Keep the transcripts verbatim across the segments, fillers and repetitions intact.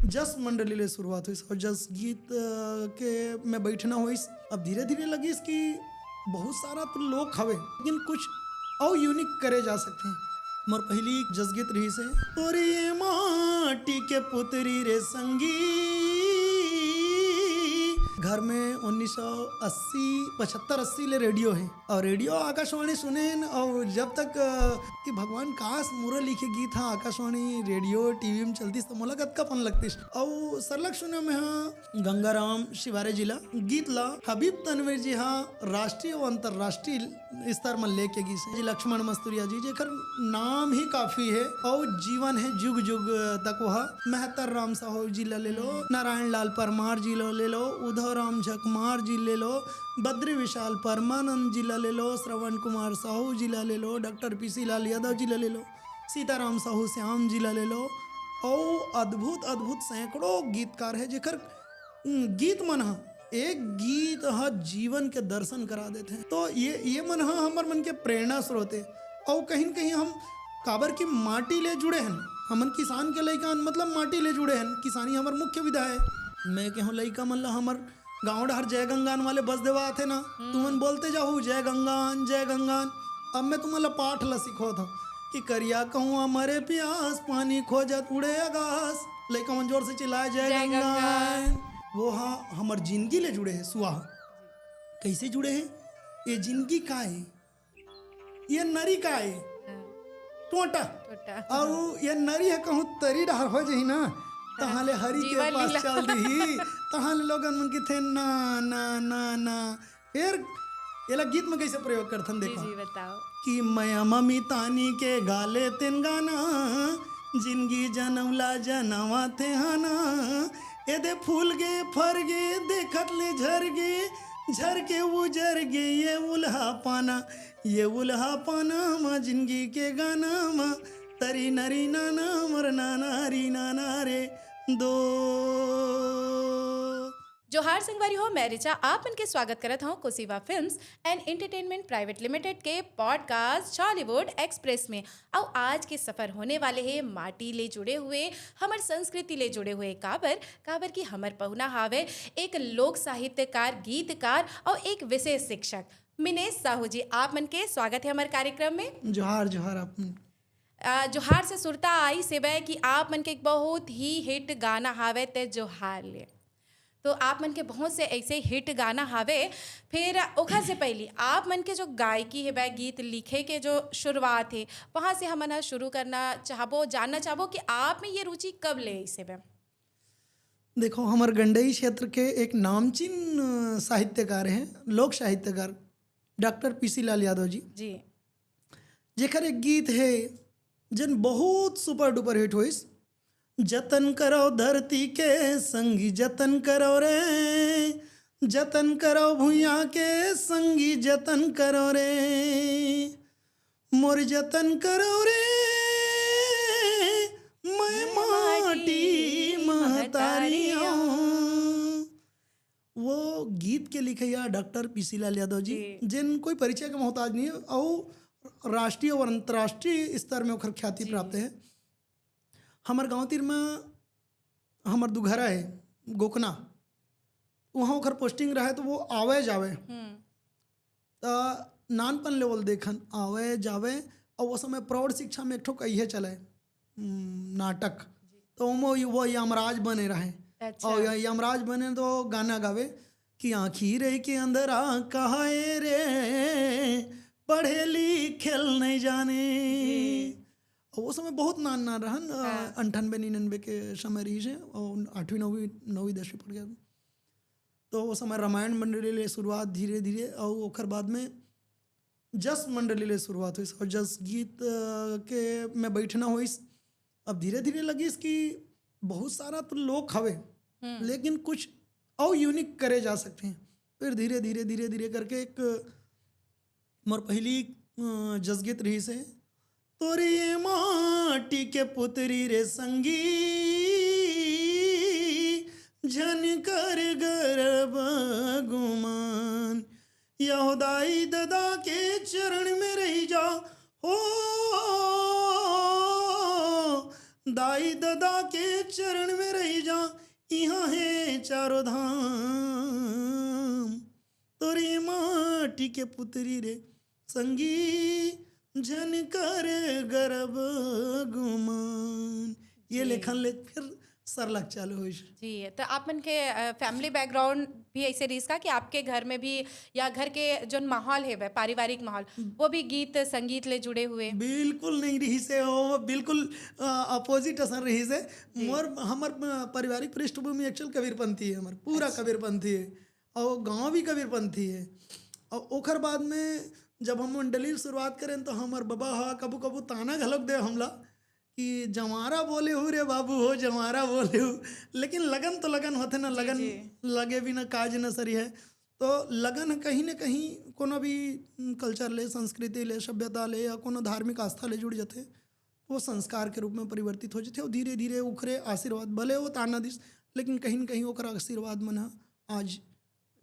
जस मंडली ले शुरुआत होइस और जस गीत, अ, के में बैठना होइस। अब धीरे-धीरे लगिस कि बहुत सारा तो लोक हवे, लेकिन कुछ अउ यूनिक करे जा सकथे। मोर पहिली जस गीत रहिस हे, तोरी ये माटी के पुतरी रे संगी। घर में उन्नीस सौ अस्सी, पचहत्तर अस्सी ले रेडियो हे, और रेडियो आकाशवाणी सुनेन, और जब तक, अ, कि भगवान काश मोरो लिखे गीत ह आकाशवाणी रेडियो टीवी में चलतिस त मोला कतका पन लगतिस। अउ सरलग सुने में ह गंगाराम शिवारे जी ला, गीत ला हबीब तनवीर जी ह राष्ट्रीय अउ अंतर्राष्ट्रीय स्तर म लेके गिस हे। जी लक्ष्मण मस्तुरिया जी, जेकर नाम ही काफी हे अउ जीवन हे जुग जुग तक। वह मेहतर राम साहू जी ला ले लो, नारायण लाल परमार जी ला ले लो, उधव राम झकमार जी ले लो, बद्री विशाल परमानंद जी ला ले लो, श्रवण कुमार साहू जी ला ले लो, डॉक्टर पीसी लाल यादव जी ला ले लो, सीताराम साहू श्याम जी ला ले लो, अउ अद्भुत अद्भुत सैकड़ों गीतकार हे, जेकर, उम, गीत मन ह, एक गीत ह जीवन के दर्शन करा देथे। तो ये, ये मन ह हमर मन के प्रेरणा स्रोत हे। अउ कहीं न कहीं हम, काबर कि माटी ले जुड़े हन, हमन किसान के लइका हन, मतलब माटी ले जुड़े हन, किसानी हमर मुख्य विधा हे। मैं कहूँ लइका मन ला हमर गाँव डहर जय गंगान वाले बस देवा आथे ना, तुमन बोलते जाहू जय गंगान, जय गंगान। अब मैं तुमन ला पाठ ला सिखोत हूँ कि करिया कहुआ मरे पियास, पानी खोजत उड़े अगास। लइका मन जोर से चिल्लाए, "जय जय गंगान।" गंगान। वो हा हमर जिंदगी ले जुड़े हे, सुआ हा। कैसे जुड़े हे? ये जिंदगी का हे? ये नरी का हे? हाँ। टोटा। टोटा। अउ ये नरी ह कहूँ तरी डहर हो जही ना, तहाँ ले हरी के जीवन पास लीला। चल दिही, तहाँ ले लोगन मन किथे, "ना, ना, ना, ना।" फिर एला गीत में कैसे प्रयोग करथन, जी, देखो। जी, बताओ। कि मया ममी तानी के गाले तेन गाना, जिंदगी जनौला जनवा थे हाना, एदे फूल गे फर गे, देखत ले झर गे, झर के उजर गे, ये उल्हा पाना, ये उल्हा पाना मा जिंदगी के गाना मा, तरी नरी नाना मोर नाना री नाना रे दो। जोहार संगवारी हो, मैं रिचा आप मन के स्वागत करत हूँ Kosiva films and entertainment private limited के पॉडकास्ट चॉलीवुड एक्सप्रेस में। अउ आज के सफर होने वाले हे माटी ले जुड़े हुए, हमर संस्कृति ले जुड़े हुए। काबर, काबर कि हमर पहुना हावे एक लोक साहित्यकार, गीतकार अउ एक विशेष शिक्षक मिनेश साहू जी। आप मन के स्वागत हे हमर कार्यक्रम में। जोहार, जोहार आप मन। अ, जोहार से सुरता आइस हेबे कि आप मन के एक बहुत ही हिट गाना हावे ते जोहार ले। तो आप मन के बहुत से ऐसे हिट गाना हावे। फिर ओखर से पहली आप मन के जो गायकी हेबे, गीत लिखे के जो शुरुआत हे, वहाँ से हमन ह शुरू करना चाहबो, जानना चाहबो कि आप में ये रुचि कब ले आइस हेबे? देखो, हमर गंडई क्षेत्र के एक नामचीन, अ, साहित्यकार हे, लोक साहित्यकार डॉक्टर पीसी लाल यादव जी। जी। जेकर एक गीत हे, जेन बहुत सुपर डुपर हिट होइस, "जतन करव धरती के संगी, जतन करव रे, जतन करव भुइयां के संगी, जतन करव रे, मोर जतन करव रे, मैं माटी महतारी हूँ।" वो गीत के लिखइया डॉक्टर पीसी लाल यादव जी, जी। जेन कोई परिचय के मोहताज नहीं हे, अउ राष्ट्रीय और अंतर्राष्ट्रीय स्तर में ओखर ख्याति जी। प्राप्त हे। हमर गांव तीर में हमर दुघरा हे, गोकना, वहाँ ओखर पोस्टिंग रहे, तो वो आवे जावे। हम्म। त नानपन ले ओला देखन, आवे जावे, अउ वो समय प्रौढ़ शिक्षा में एक ठो कहिए चले, हम्म, नाटक। तो ओमा वो यमराज बने रहे। अच्छा। अउ य-, यमराज बने तो गाना गावे कि "आँखी रे के अंदरा कहाए रे, पढ़े लिखे ल नहीं जाने।" जी। अउ वो समय बहुत नान नान रहन, अ, हाँ। अंठानबे निन्यानबे के समय रहिस हे, अउ आठवीं, नौवीं, नौवीं, दसवीं पढ़ गया। तो वो समय रामायण मंडली ले शुरुआत धीरे धीरे, अउ ओखर बाद में जस मंडली ले शुरुआत होइस, अउ जस गीत, अ, के में बैठना होइस। अब धीरे धीरे लगिस कि बहुत सारा तो लोक हवे, हम्म। लेकिन कुछ अउ यूनिक करे जा सकथे। फिर धीरे धीरे, धीरे धीरे करके एक मोर पहिली, अ, जस गीत रहिस हे, "तोरी ये माटी के पुतरी रे संगी, झन कर गर्व गुमान, यहो दाई ददा के चरण में रहि जा हो, दाई ददा के चरण में रही जा, इहाँ हे चारों धाम। तोरे माटी के पुतरी रे संगी, झन कर गरब गुमान। ये जी। लेखन ले फिर सरलग चालू होइस। जी, तो आप मन के फैमिली बैकग्राउंड भी ऐसे रहिस का कि आपके घर में भी, या घर के जो माहौल है वह पारिवारिक माहौल, वो भी गीत संगीत ले जुड़े हुए? बिल्कुल नहीं रहिस हे, वो बिल्कुल अपोजिट असन रहिस हे। जी। मोर हमर अ, पारिवारिक पृष्ठभूमि एक्चुअल कबीरपंथी है, हमर पूरा अच्छा। कबीरपंथी है, और गांव भी कबीरपंथी है। और ओखर बाद में जब हम मंडली के शुरुआत करें तो हमर बबा हा कभू कभू ताना घलोक दे हमला कि जमारा बोले हूँ रे बाबू हो, जमारा बोले हूँ। लेकिन लगन तो लगन होथे ना, जी, लगन जी। लगे बिना काज न सरी है। तो लगन कहीं ना कहीं कोनो भी कल्चर ले, संस्कृति ले, सभ्यता ले या कोनो धार्मिक आस्था ले जुड़ जाथे, तो वो संस्कार के रूप में परिवर्तित हो जाथे और धीरे धीरे ओखरे आशीर्वाद, भले वो ताना दिस, लेकिन कहीं ना कहीं ओकर आशीर्वाद मन ह आज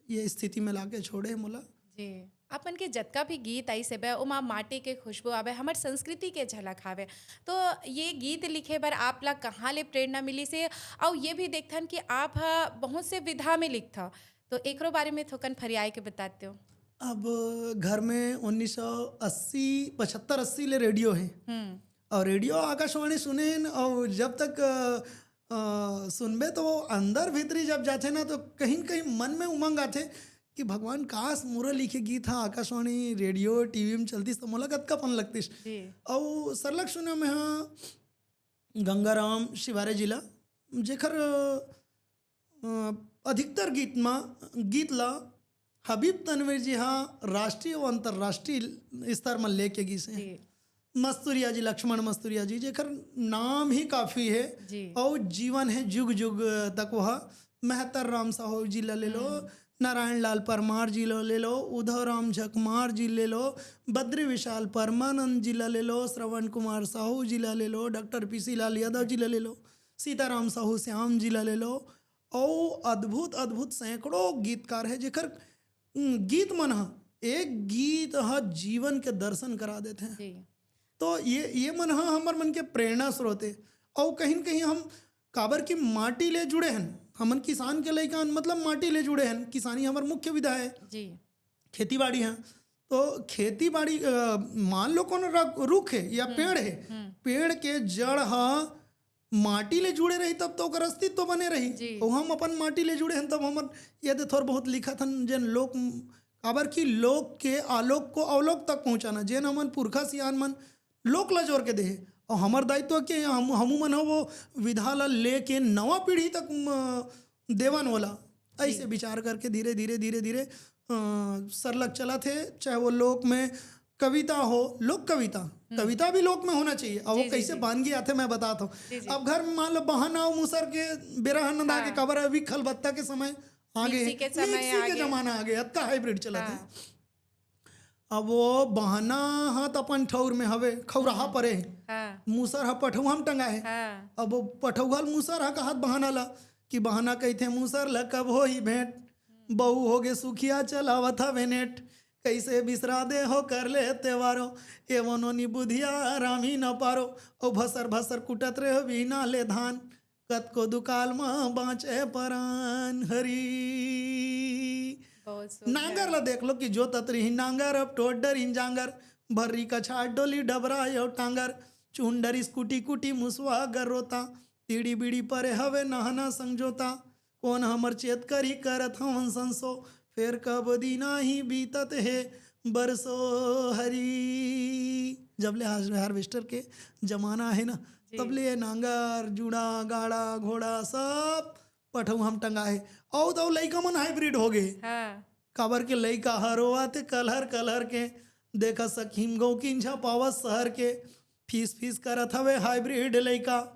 ये स्थिति में लाके छोड़े हे मोला। जी, आप मन के जतका भी गीत आइस हे बे, ओमा माटी के खुशबू आवे, हमर संस्कृति के झलक आवे। तो ये गीत लिखे बर आप ला कहाँ ले प्रेरणा मिलिस हे? अउ ये भी देखथन कि आप ह बहुत से विधा में लिखथन, तो एकरो बारे में थोकन फरियाए के बताते हो। अब घर में उन्नीस सौ अस्सी, पचहत्तर अस्सी ले रेडियो है, हम्म। और रेडियो आकाशवाणी सुनेन, और जब तक अ, अ, सुनबे तो वो अंदर भीतरी जब जाथे ना, तो कहीं न कहीं मन में उमंग आथे कि भगवान, काश मोरो लिखे गीत ह आकाशवाणी, रेडियो, टीवी में चलतिस तो मोला कतका फन लगतिस। जी। अउ सरलग सुने में ह गंगाराम शिवारे जी ला, जेखर अ, अधिकतर गीत म, गीत ला हबीब तनवीर जी हा राष्ट्रीय अउ अंतर्राष्ट्रीय स्तर म लेके गिस हे। जी। मस्तुरिया जी, लक्ष्मण मस्तुरिया जी, जेकर नाम ही काफी हे जी। अउ जीवन हे जुग जुग तक वह। मेहतर राम साहू जी ला ले लो, हम्म। नारायण लाल परमार जी ला ले लो, उधव राम झकमार जी ले लो, बद्री विशाल परमानंद जी ला ले लो, श्रवण कुमार साहू जी ला ले लो, डॉक्टर पीसी लाल यादव जी ला ले लो, सीताराम साहू श्याम जी ला ले लो, अउ अद्भुत, अद्भुत सैकड़ों गीतकार हे, जेकर, उम, गीत मन ह, एक गीत ह जीवन के दर्शन करा देथे। जी। तो ये, ये मन ह हमर मन के प्रेरणा स्रोत हे। अउ कहीं न कहीं हम, काबर कि माटी ले जुड़े हन, हमन किसान के लइका हन, मतलब माटी ले जुड़े हन, किसानी हमर मुख्य विधा हे। जी। खेती बाड़ी ह, तो खेती बाड़ी, अ, मान लो कोनो र-, रुख हे या हम्म, पेड़ हे, हम्म। पेड़ के जड़ ह माटी ले जुड़े रही तब तो ओकर अस्तित्व बने रही। जी। अउ हम अपन माटी ले जुड़े हन तब हमर ये दे थोर बहुत लिखत हन, जेन लोक, काबर कि लोक के आलोक को अवलोक तक पहुँचाना, जेन हमन पुरखा सियान मन लोक ला जोर के देहे। अउ हमर दायित्व के हम, हमू मन ह वो विधा ला लेके नवा पीढ़ी तक, म, देवन ओला। ऐसे जी। विचार करके धीरे, धीरे, धीरे, धीरे, अ, सरलग चलत हे, चाहे वो लोक में कविता हो, लोक कविता, हम्म। कविता भी लोक में होना चाहिए। अब वो जी, जी, कैसे जी। बन गया थे, मैं बताता हूँ। जी, जी। अब घर में मान लो बहाना अउ मुसर के बेरा ह नंदा के हाँ। काबर अभी खलबत्ता के समय आ गए, मिक्सी के समय मिक्सी आ के गए। जमाना आ गए, अतका हाइब्रिड चलत हे। हाँ। अब वो बहाना ह त अपन ठौर में हवे, खौराहा हम्म। परे हे। हाँ। मुसर ह पठौहा म टंगा हे। हाँ। अब वो पठौहा ल मुसर ह कहत बहाना ला कि बहाना कहिथे मुसर ल कब होही भेंट। बहू होगे सुखिया चलावत हवे नेट। कैसे बिसरा दे हो कर ले तेवारो। ए वनो नी बुधिया रामी न पारो। ओ भसर भसर कुटत रहे बिना ले धान। कतको दुकाल म बाँचे परान हरी। बहुत सुंदर। नांगर ला देख लो कि जोतत रही नांगर, अब टोडर इन जांगर, भर्री कछार डोली डबरा यो टांगर, चुंडर स्कूटी कुटी मुसवा गर रोता, तीड़ी बीड़ी परे हवे नहना संग जोता, कोन हमर चेत करी करत हवन संसो, फेर कब दीना ही बीतत हे बरसो हरी। जब ले हार-, हार्वेस्टर के जमाना हे ना, जी। तब ले ये नांगर, जुड़ा, गाड़ा, घोड़ा सब पठौहा म टंगा हे। अउ तो लइका मन हाइब्रिड हो गए। हाँ। काबर के लइका ह रोवत हे कलहर कलहर के, देखा सखीम गौ किंझा पावत शहर के, फीस फीस करत हवे हाइब्रिड लइका।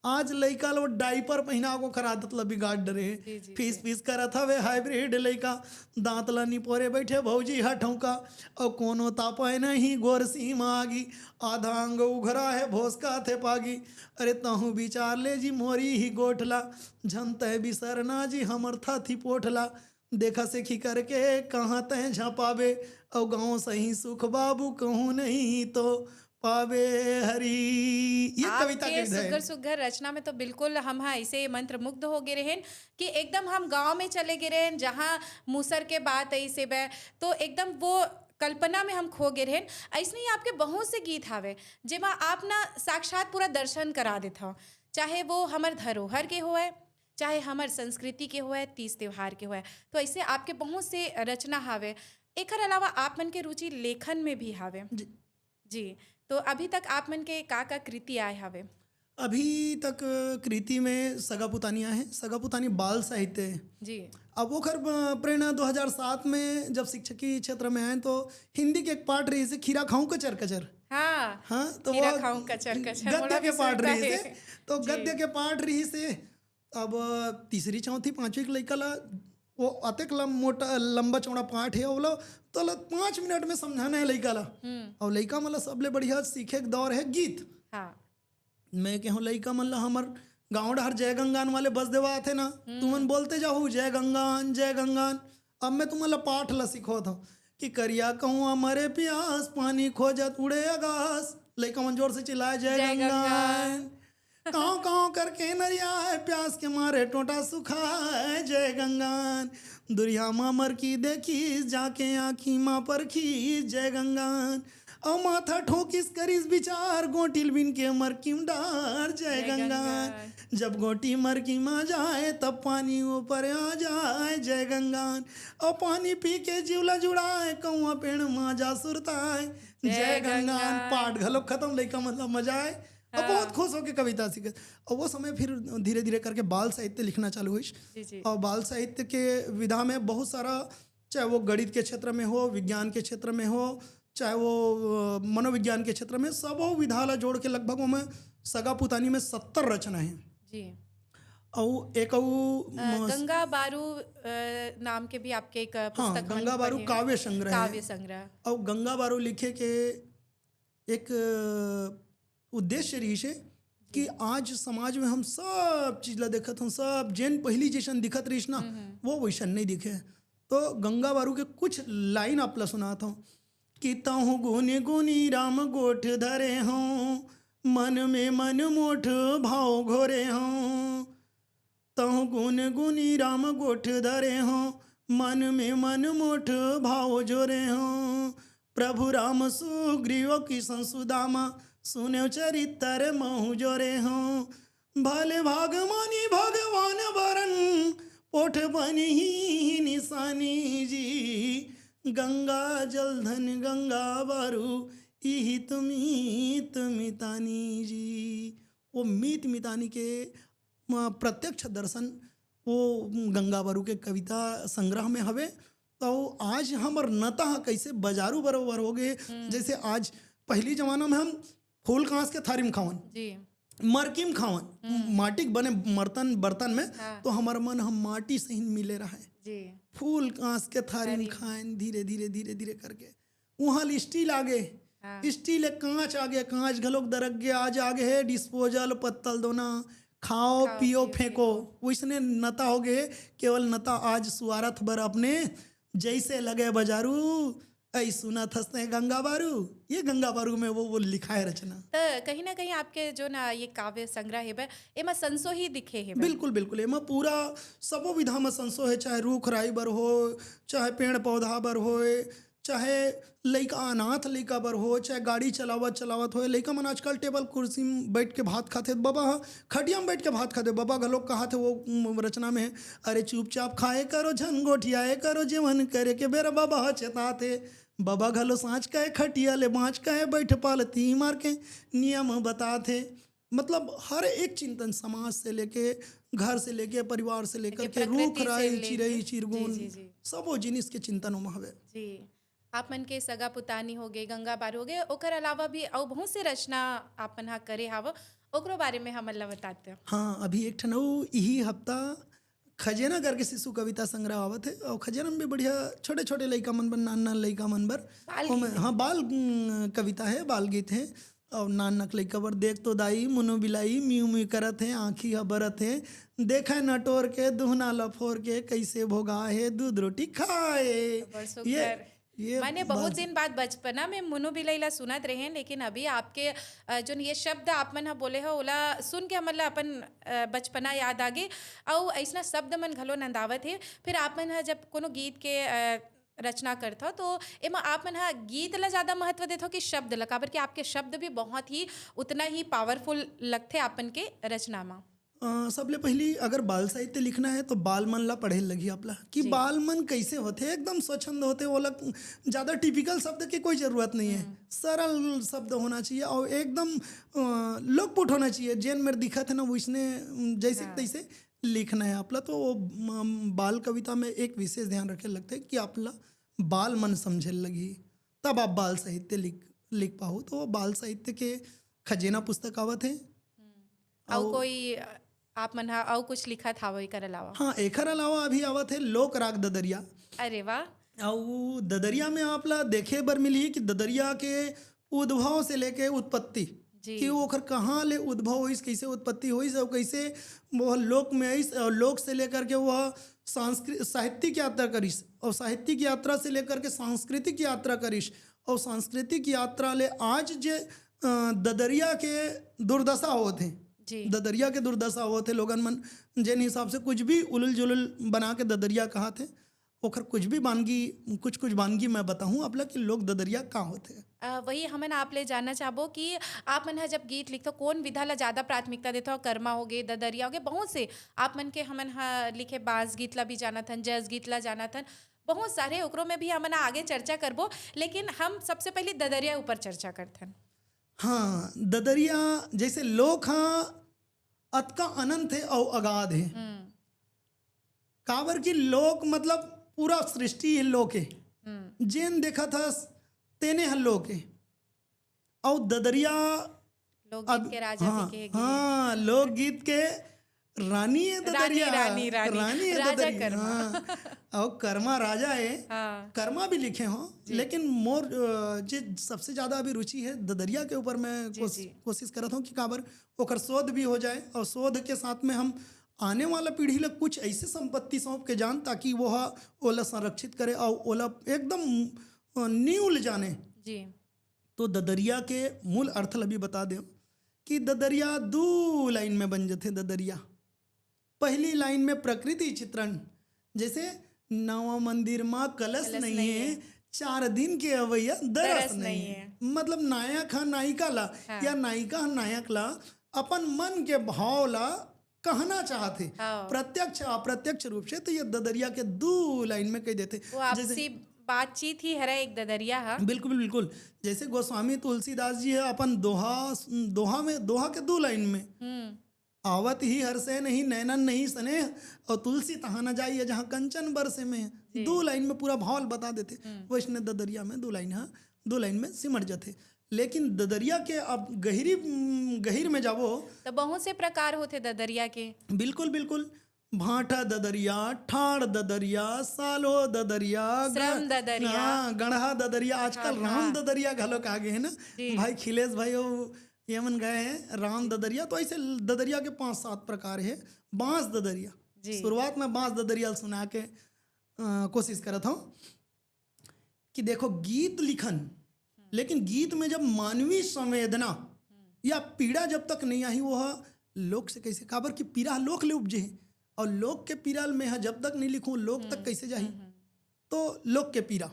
आज लइका लो डाइपर पहिना को खर आदत ल बिगाड़ डरे हे। जी, जी, फीस जी। फीस करत हवे हाइब्रिड लइका, दांत ल निपोरे बैठे भौजी ह ठौका, अउ कोनो तापय नहीं गोरसी म आगी, आधा अंग उघरा हे भोसका थे पागी। अरे तहूँ विचार ले जी मोरी ही गोठला, झन तय बिसरना जी हमर थाथी पोठला। देखा सेखी करके कहाँ तय झपाबे, अउ गाँव सही सुख बाबू कहूँ नहीं तो पावे हरी। ये कविता के आपके विधा है। सुग्घर सुग्घर रचना में तो बिल्कुल हम हा ऐसे मंत्रमुग्ध हो गए रहेन कि एकदम हम गांव में चले गए रहेन, जहाँ मूसर के बात ऐसे बे, तो एकदम वो कल्पना में हम खो गए रहेन। ऐसने ही आपके बहुत से गीत हावे, जेमा आप ना साक्षात पूरा दर्शन करा देत हव, चाहे वो हमर धरोहर के होए, चाहे हमर संस्कृति के होए, तीज त्योहार के होए। तो ऐसे आपके बहुत से रचना हावे। एकर अलावा आप मन के रुचि लेखन में भी हावे। जी। जी, तो अभी तक आप मन के का का कृति आए हावे? अभी तक कृति में सगा पुतानी आए हैं, सगा पुतानी बाल साहित्य है। जी। अब ओखर ब-, प्रेरणा दो हज़ार सात में जब शिक्षकी क्षेत्र में आए तो हिंदी के एक पाठ रहिस हे, खीरा खाऊं कचर कचर। हाँ। हाँ, तो खीरा वो खाऊं कचर कचर, गद्य मोला के भी पाठ सुनता रहिस है। हे, तो जी। गद्य के पाठ रहिस हे। अब तीसरी, चौथी, पांचवी के लइका ला वो अतेक लम-, मोटा, लंबा चौड़ा पाठ है, ओला तो ला पाँच मिनट में समझाना है लइका ला। हम्म। और लइका मन ला सबले बढ़िया सीखे के दौर है गीत। हाँ। मैं कहूँ लइका मन ला हमर गाँव डहर जय गंगान वाले बस देवा आथे ना, तुमन बोलते जाहू जय गंगान, जय गंगान। अब मैं तुमन ला पाठ ला सिखोत हूँ कि करिया कहूँ मरे प्यास, पानी खोजत उड़े अगास। लइका मन जोर से चिल्लाए जय जय गंगान। काँव काँव करके नरिया है, प्यास के मारे टोटा सुखाए जय गंगान। दुरिया मा मरकी देखिस, जाके आँखी मा परखिस जय गंगान। अउ माथा ठोकिस करिस विचार, गोटिल बिन के मरकी म डार जय जय गंगान। गंगान। जब गोटी मरकी मा जाए, तब पानी ऊपर आ जाए जय गंगान। अउ पानी पी के जीव ला जुड़ाए, कौआ पेड़ मा जा सुरताए जय जय गंगान। गंगान। पाठ घलो खत्म, लइका मन ला मजा आए। अब हाँ। बहुत खुश होके कविता सीखे। और वो समय फिर धीरे धीरे करके बाल साहित्य लिखना चालू हुई। जी, जी। और बाल साहित्य के विधा में बहुत सारा, चाहे वो गणित के क्षेत्र में हो, विज्ञान के क्षेत्र में हो, चाहे वो अ, मनोविज्ञान के क्षेत्र में, सबो विधा ला जोड़ के लगभग ओमे सगा पुतानी में सत्तर रचना है। जी। अउ एक अउ अ, गंगा बारू अ, नाम के भी आपके एक हाँ, पुस्तक मन गंगा बारू बने। काव्य संग्रह है। काव्य संग्रह। अउ गंगा बारू लिखे के एक अ, उद्देश्य रहिस हे कि आज समाज में हम सब चीज ला देखत हन, सब जेन पहिली जैसन दिखत रहिस ना, वो वैसन नहीं दिखे। तो गंगा बारू के कुछ लाइन आप ला सुनात हूँ कि तहु गुनी गुनी राम गोठ धरे हूँ, मन में मन मोठ भाव घोरे हूँ। तहु गुन गुनी राम गोठ धरे हूँ, मन में मन मोठ भाव जोरे हूँ। प्रभु राम सुग्रीव किसन सुदामा, सुनेव चरित्र महु जोरे हूँ। भले भाग मानी भगवान बरन, पोठ बनी ही निशानी जी। गंगा जलधन गंगा बारू, इही तुमी तुमी तानी जी। वो मीत मितानी के म, प्रत्यक्ष दर्शन वो गंगा बारू के कविता संग्रह में हवे। तो आज हमर नता ह कैसे बजारू बरोबर हो गए। जैसे आज पहली जमाना में हम फूल कांस के थारी में खावन, जी। मरकी में खावन, माटी के बने बर्तन, बर्तन में, हाँ। तो हमर मन हम माटी से ही मिले रहे। जी। फूल कांस के थारी में खाएन धीरे धीरे धीरे धीरे करके। वहाँ ले स्टील आ गए, हाँ। स्टील एक कांच आ गया, कांच घलोक दरक गया, आज आ गए है डिस्पोजल, पत्तल दोना, खाओ, खाओ, पियो, पियो, फेंको। वैसने नता हो गए, केवल नता आज स्वार्थ बर अपने जैसे लगे बजारू, ऐ सुनत हंसते गंगा बारू। ये गंगा बारू में वो, वो लिखा है रचना। त कहीं ना कहीं आपके जो ना ये काव्य संग्रह हेबे, एमा संसो ही दिखे हेबे। बिल्कुल, बिल्कुल। एमा पूरा सबो विधा में संसो है, चाहे रूख राई बर हो, चाहे पेड़ पौधा बर होए, चाहे लइका, अनाथ लइका बर हो, चाहे गाड़ी चलावत चलावत होए। लइका मन आजकल टेबल कुर्सी में बैठ के भात खाथे, बबा ह खटिया में बैठ के भात खाथे। बबा घलोक कहाथे वो, उम, रचना में, "अरे चुपचाप खाए करो, झन गोठियाए करो, जेवन करे के बेरा बबा ह चेताथे।" बबा घलो सांच कहे, खटिया ले बाँच कहे, बैठ पालती मार के नियम बताथे। मतलब हर एक चिंतन, समाज से लेके, घर से लेके, परिवार से लेकर के, प्रकृति रूख से राई, लेके। चिरई चिरगुन, जी, जी, जी। सबो जिनिस के चिंतन ओमा हवे। जी। आप मन के सगा पुतानी हो गए, गंगा बारू हो गए, ओकर अलावा भी अउ बहुत से रचना आप मन हा करे हावो, ओकरो बारे में हमन ला बताते हो। हाँ, अभी एक ठन अउ इही हफ्ता खजेना करके शिशु कविता संग्रह आवत है, और खजेना में भी बढ़िया छोटे छोटे लइका मन बर, नान नान लइका मन बर, बाल ओमे, गीत। हाँ, बाल, उम, कविता है, बाल गीत है। और नान नक लइका बर, "देख तो दाई, मुनो बिलाई, म्यू म्यू करत है, आँखी ह बरत है, देखे न टोर के, दुहना ल फोर के, कैसे भोगा है दूध रोटी खाए।" बड़ ये सुंदर। ये मैंने बहुत बात दिन बाद बचपना में मुनु बिलई ला सुनत रहे, लेकिन अभी आपके अ, जोन ये शब्द आप मन ह बोले हो, ओला सुन के हमन ला अपन अ, बचपना याद आ गे। अउ ऐसना शब्द मन घलो नंदावत हे। फिर आप मन ह जब कोनो गीत के अ, रचना करथव, तो एमा आप मन ह गीत ला ज्यादा महत्व देथव कि शब्द ला? काबर कि आपके शब्द भी बहुत ही उतना ही पावरफुल लगथे आप मन के रचना मा। अ, सबले पहली अगर बाल साहित्य लिखना है तो बाल मन ला पढ़े लगी आपला कि जी। बाल मन कैसे होते, एकदम स्वच्छंद होते, ओला ज्यादा टिपिकल शब्द के कोई जरूरत नहीं है। सरल शब्द होना चाहिए और एकदम अ, लोकपुट होना चाहिए। जेन मेर दिखत है ना वैसने, उम, जैसे हाँ। तैसे लिखना है आपला। तो वो म, बाल कविता में एक विशेष ध्यान रखे लगते कि आपला बाल मन समझे लगी, तब आप बाल साहित्य लिख लिख पाओ। तो वो बाल साहित्य के खजेना पुस्तक आवत है। अउ कोई अ, आप मन ह अउ कुछ लिखत हावो एकर अलावा? हाँ, एकर अलावा अभी आवत है लोक राग ददरिया। अरे वाह। अउ ददरिया में आप ला देखे बर मिलही कि ददरिया के उद्भव से लेके उत्पत्ति, जी। कि ओखर कहाँ ले उद्भव होइस, कैसे उत्पत्ति होइस और कैसे वो लोक में आइस और लोक से लेकर के वह सांस्कृ साहित्यिक यात्रा करिस और साहित्यिक यात्रा से लेकर के सांस्कृतिक यात्रा करिस और सांस्कृतिक यात्रा ले आज जे अ, ददरिया के दुर्दशा होत हे। जी। ददरिया के दुर्दशा होत हे, लोगन मन जेन हिसाब से कुछ भी उलुल जुलुल बना के ददरिया कहत हे, ओखर कुछ भी बानगी, कुछ कुछ बानगी मैं बताहूँ आप ला कि लोक ददरिया का होत हे। अ, वही हमन आप ले जानना चाहबो कि आप मन ह जब गीत लिखथो, कौन विधा ला ज्यादा प्राथमिकता देथो? कर्मा होगे, ददरिया होगे, बहुत से आप मन के हमन ह लिखे बांस गीत ला भी जानत हन, जैज गीत ला जानत हन, बहुत सारे, ओकरो में भी हमन आगे चर्चा करबो, लेकिन हम सबसे पहले ददरिया ऊपर चर्चा करथन। हाँ, ददरिया जैसे लोक हा अतका अनंत हे अउ अगाध हे। काबर कि लोक मतलब पूरा सृष्टि हे लोक हे। जेन देखत हस तेने ह लोक हे। अउ ददरिया लोकगीत के राजा हाँ, भी कहे गे। हाँ, लोकगीत के रानी हे ददरिया। रानी, रानी। रानी हे राजा ददरिया। कर्मा। हाँ, अउ कर्मा राजा हे। हाँ। कर्मा भी लिखे हो, लेकिन मोर अ, जे सबसे ज्यादा अभी रुचि हे ददरिया के ऊपर मैं जी, कोश- जी। कोशिश करत हूँ कि काबर ओकर शोध भी हो जाए और शोध के साथ में हम आने वाला पीढ़ी ला कुछ ऐसे संपत्ति सौंप के जान, ताकि वो हा ओला संरक्षित करे और ओला एकदम अ, नींव ले जाने। जी। तो ददरिया के मूल अर्थ ला भी बता देव कि ददरिया दू लाइन में बन जथे। ददरिया पहली लाइन में प्रकृति चित्रण, जैसे नवा मंदिर मा कलश कलश नहीं नहीं है, है। चार दिन के अवैया दरस दरस नहीं नहीं है। है। मतलब नायक हा नायिका ला हाँ। या नायिका हा नायक ला अपन मन के भाव ला कहना चाहत हे, हाँ। प्रत्यक्ष अप्रत्यक्ष रूप से। तो ये ददरिया के दू लाइन में कह देथे। वो आपसी बातचीत ही हरे एक ददरिया हा। बिल्कुल, बिल्कुल। जैसे गोस्वामी तुलसीदास जी हे अपन दोहा, दोहा में, दोहा के दू लाइन में, हम्म। आवत ही हर्षे नहीं नैनन नहीं स्नेह, और तुलसी तहाँ न जाइए जहाँ कंचन बरसे में। दू लाइन में पूरा भाव बता देथे। वैसने ददरिया में दू लाइन हा, दू लाइन में सिमट जाथे। लेकिन ददरिया के अब गहिरी, गहिर में जाबो। तो बहुत से प्रकार होथे ददरिया के। बिल्कुल, बिल्कुल। भांठा ददरिया, ठाड़ ददरिया, सालो ददरिया, ग- श्रम ददरिया। हाँ, गढ़हा ददरिया, आजकल हाँ, राम हाँ। ददरिया घलो के आगे हे ना। जी। भाई खिलेश भाई, वो ये मन गए हैं राम ददरिया। तो ऐसे ददरिया के पांच सात प्रकार हे। बांस ददरिया, जी। शुरुआत में बांस ददरिया सुना के अ, कोशिश करत हूँ कि देखो, गीत लिखन, लेकिन गीत में जब मानवीय संवेदना या पीड़ा जब तक नहीं आही, वो ह लोक से कैसे? काबर कि पीड़ा लोक ले उपजे हे, और लोक के पीड़ा में ह जब तक नहीं लिखूं, लोक तक कैसे जाही? तो लोक के पीड़ा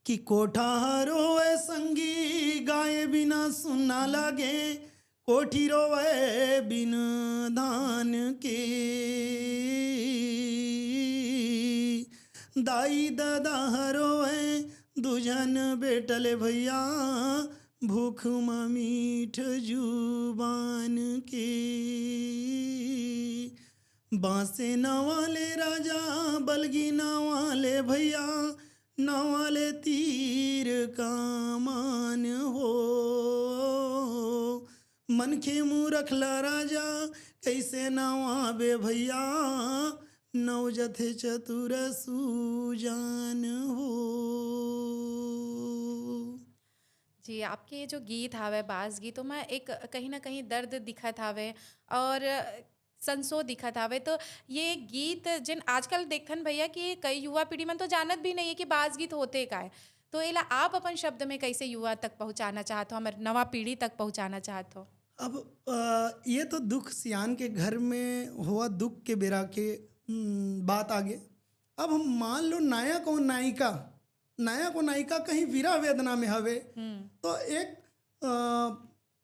कि कोठा ह रोवे संगी गाय बिना सुन्ना लागे, कोठी रोवे बिन धान के। दाई ददा ह रोवे दुझन बेटा ले भैया, भूख म मीठ जुबान के। बांसे नावा ले राजा, बलगी नावा ले भैया, नावा ले तीर कमान हो। मनखे मूरख ला राजा, कैसे नावा बे भैया, नव जथे चतुर सूजान हो। जी, आपके ये जो गीत हावय, बांस गीत, ओमा एक कहीं ना कहीं दर्द दिखत हावय, और संसो दिखत हावे। तो ये गीत जेन आजकल देखथन भैया कि कई युवा पीढ़ी मन तो जानत भी नहीं है कि बांस गीत होथे काय। तो एला आप अपन शब्द में कैसे युवा तक पहुंचाना चाहत हो, हमर नवा पीढ़ी तक पहुंचाना चाहत हो? अब अ, ये तो दुख सियान के घर में हुआ, दुख के बेरा के हम्म, बात आगे। अब हम मान लो नायक और नायिका, नायक और नायिका कहीं विरह वेदना में हवे, तो एक अ,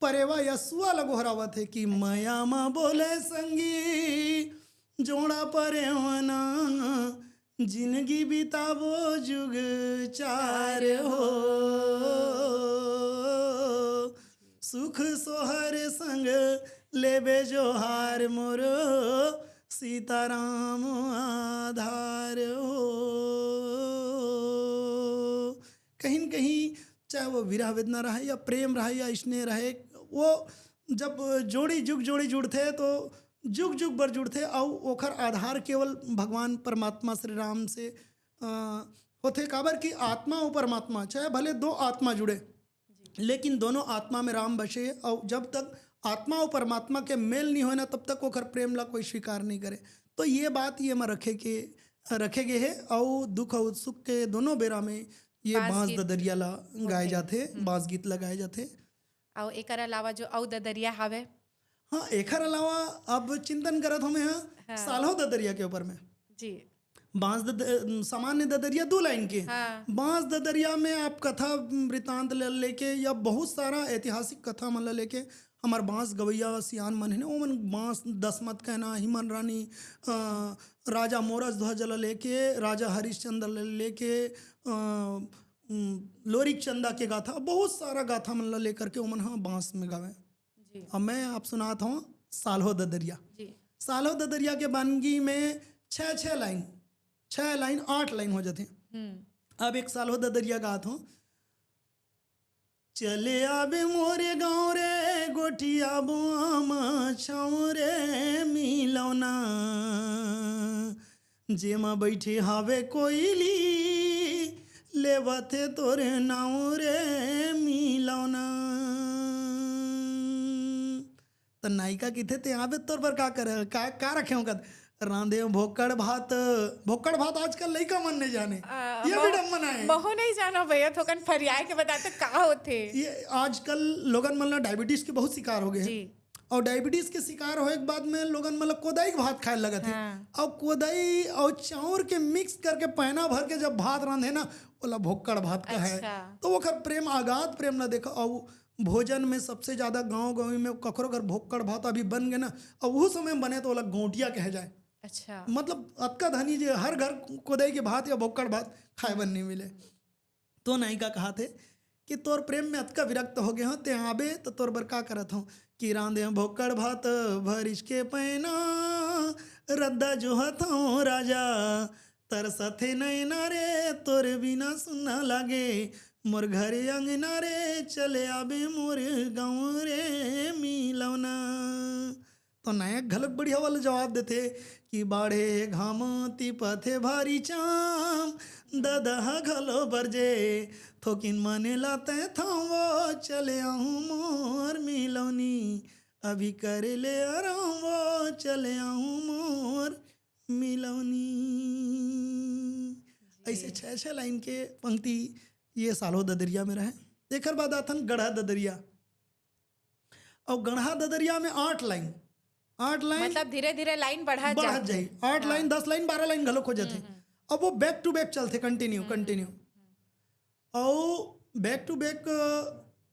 परेवा या सुआ ल गोहरावत हे कि मया मा बोले संगी जोड़ा परेवना, जिनगी बिताबो जुग चार हो, सुख सोहर संग लेबे जोहार मोरो, सीताराम आधार हो। कहीं न कहीं चाहे वो विरह वेदना रहे या प्रेम रहे या स्नेह रहे, वो जब जोड़ी जुग जोड़ी जुड़थे तो जुग जुग बर जुड़थे, अउ ओखर आधार केवल भगवान परमात्मा श्री राम से अ, होथे। काबर कि आत्मा अउ परमात्मा, चाहे भले दो आत्मा जुड़े, लेकिन दोनों आत्मा में राम बसे, अउ जब तक आत्मा अउ परमात्मा के मेल नहीं होए ना, तब तक ओखर प्रेम ला कोई स्वीकार नहीं करे। तो ये बात ये में रखे के, रखे गे हे। अउ दुख अउ सुख के दोनों बेरा में ये बांस बांस गीत। ददरिया ला गाए ओके। जाथे, बांस गीत ला गाए जाथे। अउ एकर अलावा जो अउ ददरिया हावे? हाँ, एकर अलावा अब चिंतन करत हमें हाँ, हाँ। साल्हो ददरिया के ऊपर में। जी। बांस दद-, सामान्य ददरिया दो लाइन के। हाँ। बांस ददरिया में आप कथा वृत्तांत ले लेके या बहुत सारा ऐतिहासिक कथा मन ले लेके हमार बांस गवैया सियान मन हे ना, ओमन बांस दसमत कहना, हिमन रानी, अ, राजा मोरज ध्वज ले लेके राजा हरिश्चंद्र ले लेके अ, उम, लोरिक चंदा के गाथा, बहुत सारा गाथा मन ले लेकर के ओमन ह बांस में गावे। जी। अब मैं आप सुनात हूँ साल्हो ददरिया। जी। साल्हो ददरिया के बानगी में छः छः लाइन, छः लाइन, आठ लाइन हो जाते। हम्म। अब एक साल्हो ददरिया गात हूँ। चले आबे मोरे गाँव रे, गोठियाबो आमा छाँव रे मिलौना, जेमा बैठे हावे कोइली, लेवत हे तोरे नाँव रे मिलौना। त नायिका किथे ते आबे तोर बर का करे, का, का रखे हो कद? रांधे हो भोकड़ भात। भोकड़ भात आजकल लइका मन नहीं जाने, आ, ये बहु- विडम्बना है। बहु नहीं जानो भैया, थोकन फरियाए के बताते का होथे। ये आजकल लोगन मन ला डायबिटीज के बहुत शिकार हो गए हैं। जी। और डायबिटीज के शिकार होए के बाद में लोगन मन ला कोदाई के भात खाए लगत है। हाँ। और कोदाई और चाउर के मिक्स करके पैना भर के जब भात रांधे ना, ओला भोकड़ भात कहे। अच्छा। तो ओकर प्रेम, अगाध प्रेम ला देखा। और भोजन में सबसे ज्यादा गाँव गाँव में ककरो घर भोकड़ भात अभी बन गए ना, और वो समय बने तो ओला गोटिया कहे जाए। अच्छा। मतलब अतका धनी जे हर घर कोदाई के भात या भोकड़ भात खाए बर नहीं मिले। तो नायिका कहा थे कि तोर प्रेम में अतका विरक्त हो गए हो, ते आबे तो तोर बर का करत हो कि रांधे भोकड़ भात भरिस के पैना, रद्दा जोहत हो राजा, तरसथे नैना रे, तोर बिना सुन्ना लागे मोर घर अंगना रे, चले आबे मोर गाँव रे मिलौना। तो नायक घलोक बढ़िया वाला जवाब देथे कि बाढ़े घाम तिपथे भारी चाम, ददहा घलो बरजे, थोकिन मने लाते थावो, चले आहूँ मोर मिलौनी, अभी करे ले आराम वो, चले आहूँ मोर मिलौनी। ऐसे छः छः लाइन के पंक्ति ये साल्हो ददरिया में रहे। एकर बाद आथन गढ़ा ददरिया। और गढ़ा ददरिया में आठ लाइन, आठ लाइन मतलब धीरे धीरे लाइन बढ़त बढ़त जाथे। जाही। आठ लाइन, दस लाइन, बारह लाइन घलोक हो जाथे। अब वो बैक टू बैक चलथे, कंटिन्यू कंटिन्यू। और बैक टू बैक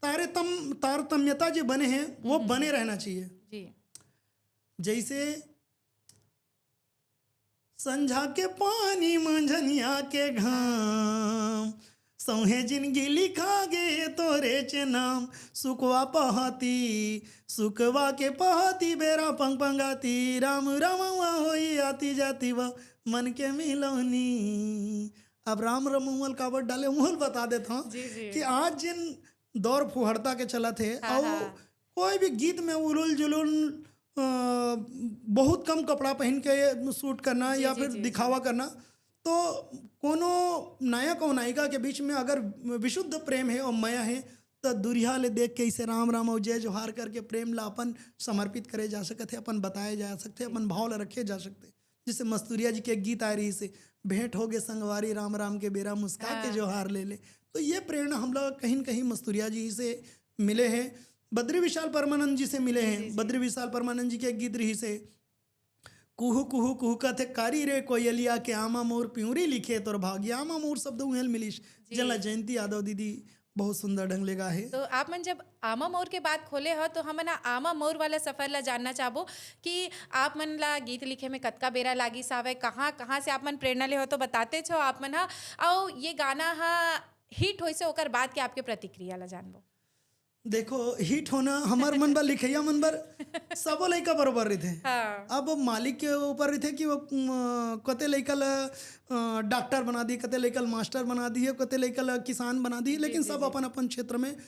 तारतम तारतम्यता जो बने हैं वो बने रहना चाहिए। जी। जैसे संझा के पानी, मंझनिया के घाम, सौंहे जिनगी लिखा गे तोरे चे नाम। सुकवा पहाती, सुकवा के पहाती, बेरा पंग पंगाती, राम रमवा होई आती जाती वा, मन के मिलौनी। अब राम रमवा ल काबर डाले, वो ल बता देत हौं जी, जी। कि आज जिन दौर फुहड़ता के चलत हे, हाँ, अउ हाँ। कोई भी गीत में उलुल जुलुल, अ, बहुत कम कपड़ा पहन के शूट करना जी, या जी, फिर जी, जी। दिखावा करना, तो कोनो नायक और नायिका के बीच में अगर विशुद्ध प्रेम है और मया है, त दुरिहा ले देख के इसे राम राम अउ जय जोहार करके प्रेम ला अपन समर्पित करे जा सकत हे, अपन बताए जा सकथे, अपन भाव ला रखे जा सकथे। जैसे मस्तुरिया जी के एक गीत आए रहिस हे, "भेंट होगे संगवारी राम राम के बेरा मुस्का के हाँ। जोहार ले ले।" तो ये प्रेरणा हमला कहीं न कहीं मस्तुरिया जी से मिले हे, बद्री विशाल परमानंद जी से मिले जी, हे। जी। बद्री विशाल परमानंद जी के एक गीत रहिस हे, "कुहू कुहू कुहू कथे कारी रे कोयलिया के आमा मोर पिंवरी लिखे तोर भाग।" ये आमा मोर शब्द उहेल मिलिस, जी। जेला जयंती यादव दीदी बहुत सुंदर ढंग ले गा हे। तो आप मन जब आमा मोर के बात खोले हो, तो हमन ह आमा मोर वाला सफर ला जानना चाहबो कि आप मन ला गीत लिखे में कतका बेरा लागिस हावय, कहाँ, कहाँ से आप मन प्रेरणा ले हो, तो बताते छो आप मन ह। अउ ये गाना ह हिट होइस हे, ओकर बाद के आपके प्रतिक्रिया ला जानबो। देखो, हिट होना हमर मन बर, लिखइया मन बर, सबो लइका बरोबर रहिथे। हाँ। अब मालिक के ऊपर रहिथे कि वो, अम, कते लइका ल, अ, डॉक्टर बना दी, कते लइका ल मास्टर बना दी, कते लइका ल किसान बना दी, जी, लेकिन जी, सब जी। अपन अपन क्षेत्र में, अ,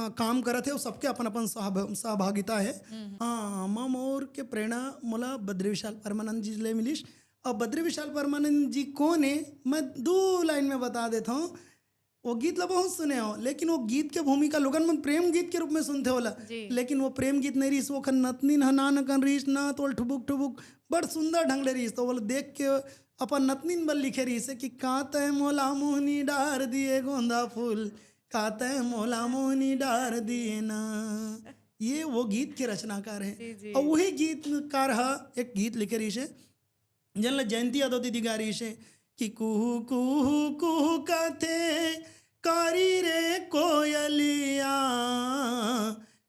काम करत हे, अउ सबके अपन अपन सहभ-, सहभागिता हे। हम्म। हाँ, आमा मोर के प्रेरणा मोला बद्री विशाल परमानंद जी ले मिलिस। अब बद्री विशाल परमानंद जी कौन हे, मैं दू लाइन में बता देता हूँ। वो गीत ला बहुत सुने हो, लेकिन वो गीत के भूमिका लोगन मन प्रेम गीत के रूप में सुनथे ओला। जी। लेकिन वो प्रेम गीत नहीं रहिस, वो खन नतनिन ह नान अकन रहिस, नात ओल ठुबुक ठुबुक, बड़ सुंदर ढंग ले रहिस। तो ओला देख के अपन नतनिन बर लिखे रहिस हे कि "का तै मोला मोहनी डार दिए गोंदा फूल, का तै मोला मोहनी डार दिए ना।" ये वो गीत के रचनाकार हे। जी, जी। अउ वही गीतकार ह एक गीत लिखे रहिस हे, जेन ल जयंती यादव दीदी गा रहिस हे कि "कुहू कुहू कुहू कथे कारी रे कोयलिया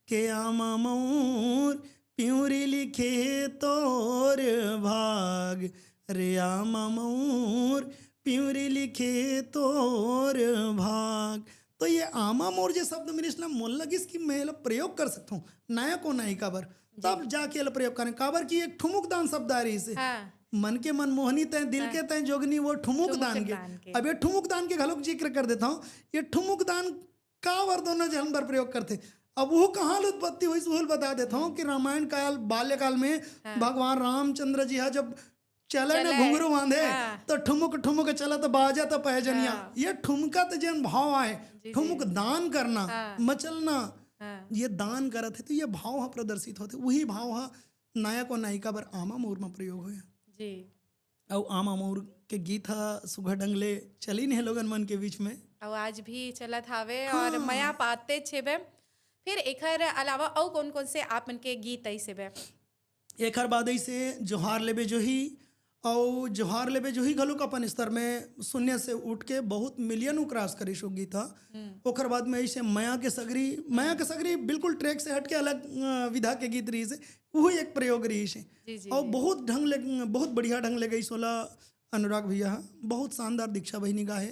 के आमा मोर पिंवरी लिखे तोर भाग, रे आमा मोर पिंवरी लिखे तोर भाग।" तो ये आमा मोर जे शब्द मिलिस ना, मोला लगिस कि मैं एला प्रयोग कर सकथों नायक अउ नायिका बर। तब जाके एला प्रयोग करें, काबर कि एक ठुमुक दान शब्द आ रहिस हे। हाँ। "मन के मनमोहनी तैं, दिल हाँ। के तैं जोगनी, वो ठुमुक ठुमुक दान के।" दान के। अब ये ठुमुक दान के घलोक जिक्र कर देता हूँ। ये ठुमुक दान काबर दोनों झन बर प्रयोग करथे, अब वो कहाँ ले उत्पत्ति होइस, वो बता देता हूँ कि रामायण काल, बाल्यकाल में हाँ। भगवान रामचंद्र जी हा जब चले न चले। घुंघरू बांधे, हाँ। तो ठुमुक ठुमुक चलत बाजत पैजनिया। हाँ। ये ठुमका त जेन भाव आए, जी, जी। ठुमुक दान करना, हाँ। मचलना, हाँ। ये दान करत हे, तो ये भाव ह प्रदर्शित होथे। वही भाव ह नायक अउ नायिका बर आमा मोर म प्रयोग होय। जी। अउ आमा मोर के गीत ह सुघर ढंग ले चलिन हे लोगन मन के बीच में। अउ आज भी चलत हावे हाँ। अउ मया पातेच हेबे। फिर एखर अलावा अउ कौन कौन से आप मन के गीत अइस हेबे? एखर बाद अइसे जोहार लेबे जोही, अउ जोहार लेबे जोही घलोक अपन स्तर में शून्य से उठ के बहुत मिलियन क्रॉस करिस ओ गीत ह। हम्म। ओखर बाद में अइसे मया के सगरी, मया के सगरी बिल्कुल ट्रैक से हट के अलग, अ, विधा के गीत रहिस हे, उही एक प्रयोग रहिस हे। जी, जी, अउ जी। बहुत ढंग ले, बहुत बढ़िया ढंग ले गइस ओला अनुराग भैया ह, बहुत शानदार दीक्षा बहिनी गा हे।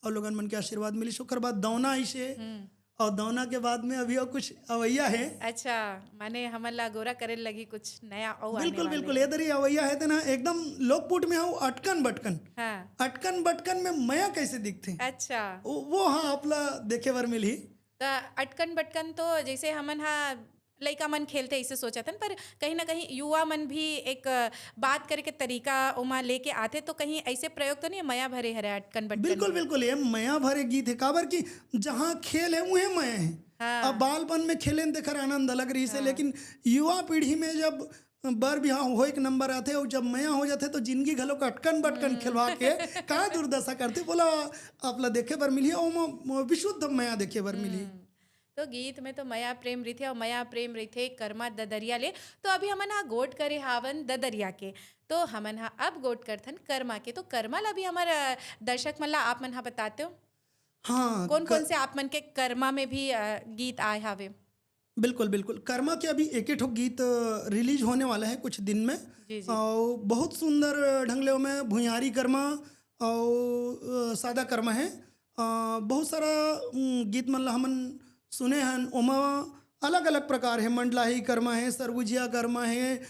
अउ लोगन मन के आशीर्वाद मिलिस। ओकर बाद दौना आइस हे, हम्म। अउ दौना के बाद में अभी अउ कुछ अवइया हे। अच्छा, माने हमन ला गोरा करे लगी कुछ नया अउ आने बिल्कुल, वाले बिल्कुल। हे। ये दरी अवइया हे तेन ह एकदम लोकपुट में हव, अटकन बटकन। हाँ। अटकन बटकन में मया कैसे दिखथे? अच्छा। वो, वो हाँ, आप ला देखे बर मिलही। त अटकन बटकन तो जैसे हमन हा लइका मन खेलथे, अइसे सोचत हन, पर कहीं ना कहीं युवा मन भी एक, अ, बात करे के तरीका ओमा लेके आथे, तो कहीं अइसे प्रयोग तो नहीं हे, मया भरे हरे अटकन बटकन बिल्कुल, में? बिल्कुल, ये मया भरे गीत हे, काबर कि जहाँ खेल हे, उहें मया हे। हाँ। अब बालपन में खेलेन, तेखर आनंद अलग रहिस हे, हाँ। लेकिन युवा पीढ़ी में जब बर बिहाव होए के नंबर आथे, अउ जब मया हो जाथे, तो जिंदगी घलो अटकन बटकन हम्म। खेलवा के का दुर्दशा करथे, बोला आप ला देखे बर मिलही, अउ ओमा विशुद्ध मया देखे बर मिलही। हम्म। तो गीत में तो मया प्रेम रहिथे अउ मया प्रेम रहिथे करमा ददरिया ले। तो अभी हमन हा गोठ करे हावन ददरिया के, तो हमन हा अब गोठ करथन करमा के। तो करमा ला भी हमर, अ, दर्शक मन ला आप मन हा बताते हो? हाँ, कौन क- कौन से आप मन के करमा में भी, अ, गीत आए हावे? बिल्कुल, बिल्कुल। करमा के अभी एके ठो गीत, अ, रिलीज होने वाला हे कुछ दिन में। जी, जी। अउ बहुत सुंदर ढंग ले ओमे भुइयारी करमा अउ, अ, सादा करमा हे। अ, बहुत सारा, उम, गीत मन ला हमन सुने हन, ओमा अलग-अलग प्रकार हे, मंडलाही करमा हे, सरगुजिया करमा हे, अ,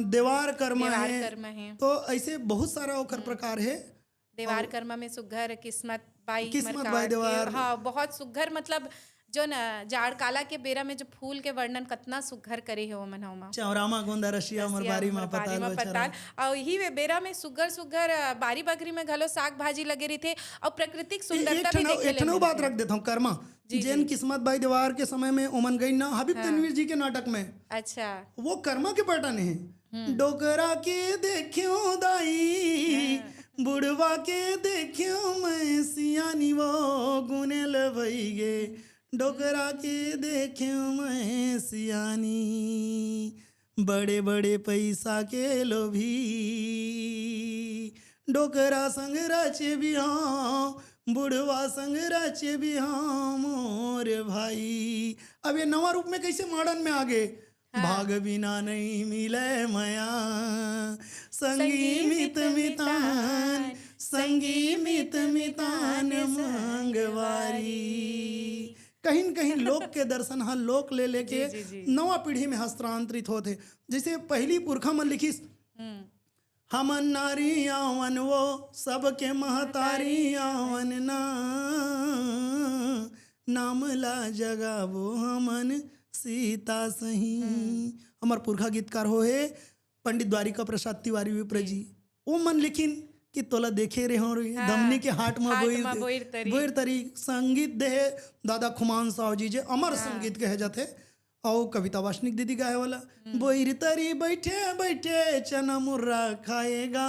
देवार करमा देवार हे। करमा हे। तो अइसे बहुत सारा ओखर हम्म। प्रकार हे। देवार अउ करमा में सुग्घर किस्मत बाई किस्मत मरकार बाई के, देवार। हाँ, बहुत सुग्घर, मतलब, जो न जाड़ काला के बेरा में जो फूल के वर्णन कतना सुघर करे हे ओमन ह ओमा। चौरा मा गोंदा रसिया, हमर रसिया बारी हमर मा बारी पताल मा वो छरा। पताल। अउ इही वे बेरा में सुघर सुघर, अ, बारी बखरी में घलो साग भाजी लगे रहिथे अउ प्राकृतिक ए- सुंदरता एक ठन भी अउ- देखे एक ठन ले अउ बात मिलथे। रख देथव, कर्मा। जी, जेन जी। किस्मत बाई देवार के समय में ओमन गइन ना हबीब हाँ। तनवीर जी के नाटक में, अच्छा। वो कर्मा के पलटन हे। डोकरा के देख्यो दाई, बुढ़वा के देख्यो मैं सियानी, वो गुनेल भई गे। डोकरा के देख्यो मैं सियानी, बड़े बड़े पैसा के लोभी। डोकरा संग रचे बिहाव, बुढ़वा संग रचे बिहाव मोर भाई। अब ये नवा रूप में कैसे मॉडर्न में आ गे? भाग बिना नहीं मिले मया, संगी मित मितान, संगी मित मितान मंगवारी। कहीं न कहीं लोक के दर्शन ह लोक ले लेके जी, जी, जी। नवा पीढ़ी में हस्तांतरित होत हे। जैसे पहली पुरखा मन लिखिस, हम्म। हमन नारी आवन वो सबके महतारी आवन ना, नाम ला जगाबो हमन सीता सही। हमर पुरखा गीतकार हो हे पंडित द्वारिका प्रसाद तिवारी विप्र जी। वो मन लिखिन कि तोला देखे रहे हो रे, हाँ। दमनी के हाट में हाट बोइर मा ते- बोइर तरी। बोइर तरी। संगीत दे हे दादा खुमान साहू जी, जे अमर संगीत कहे जाथे। अउ कविता वासनिक दीदी गाए वाला, बोइर तरी बैठे बैठे चना मुर्रा खाएगा,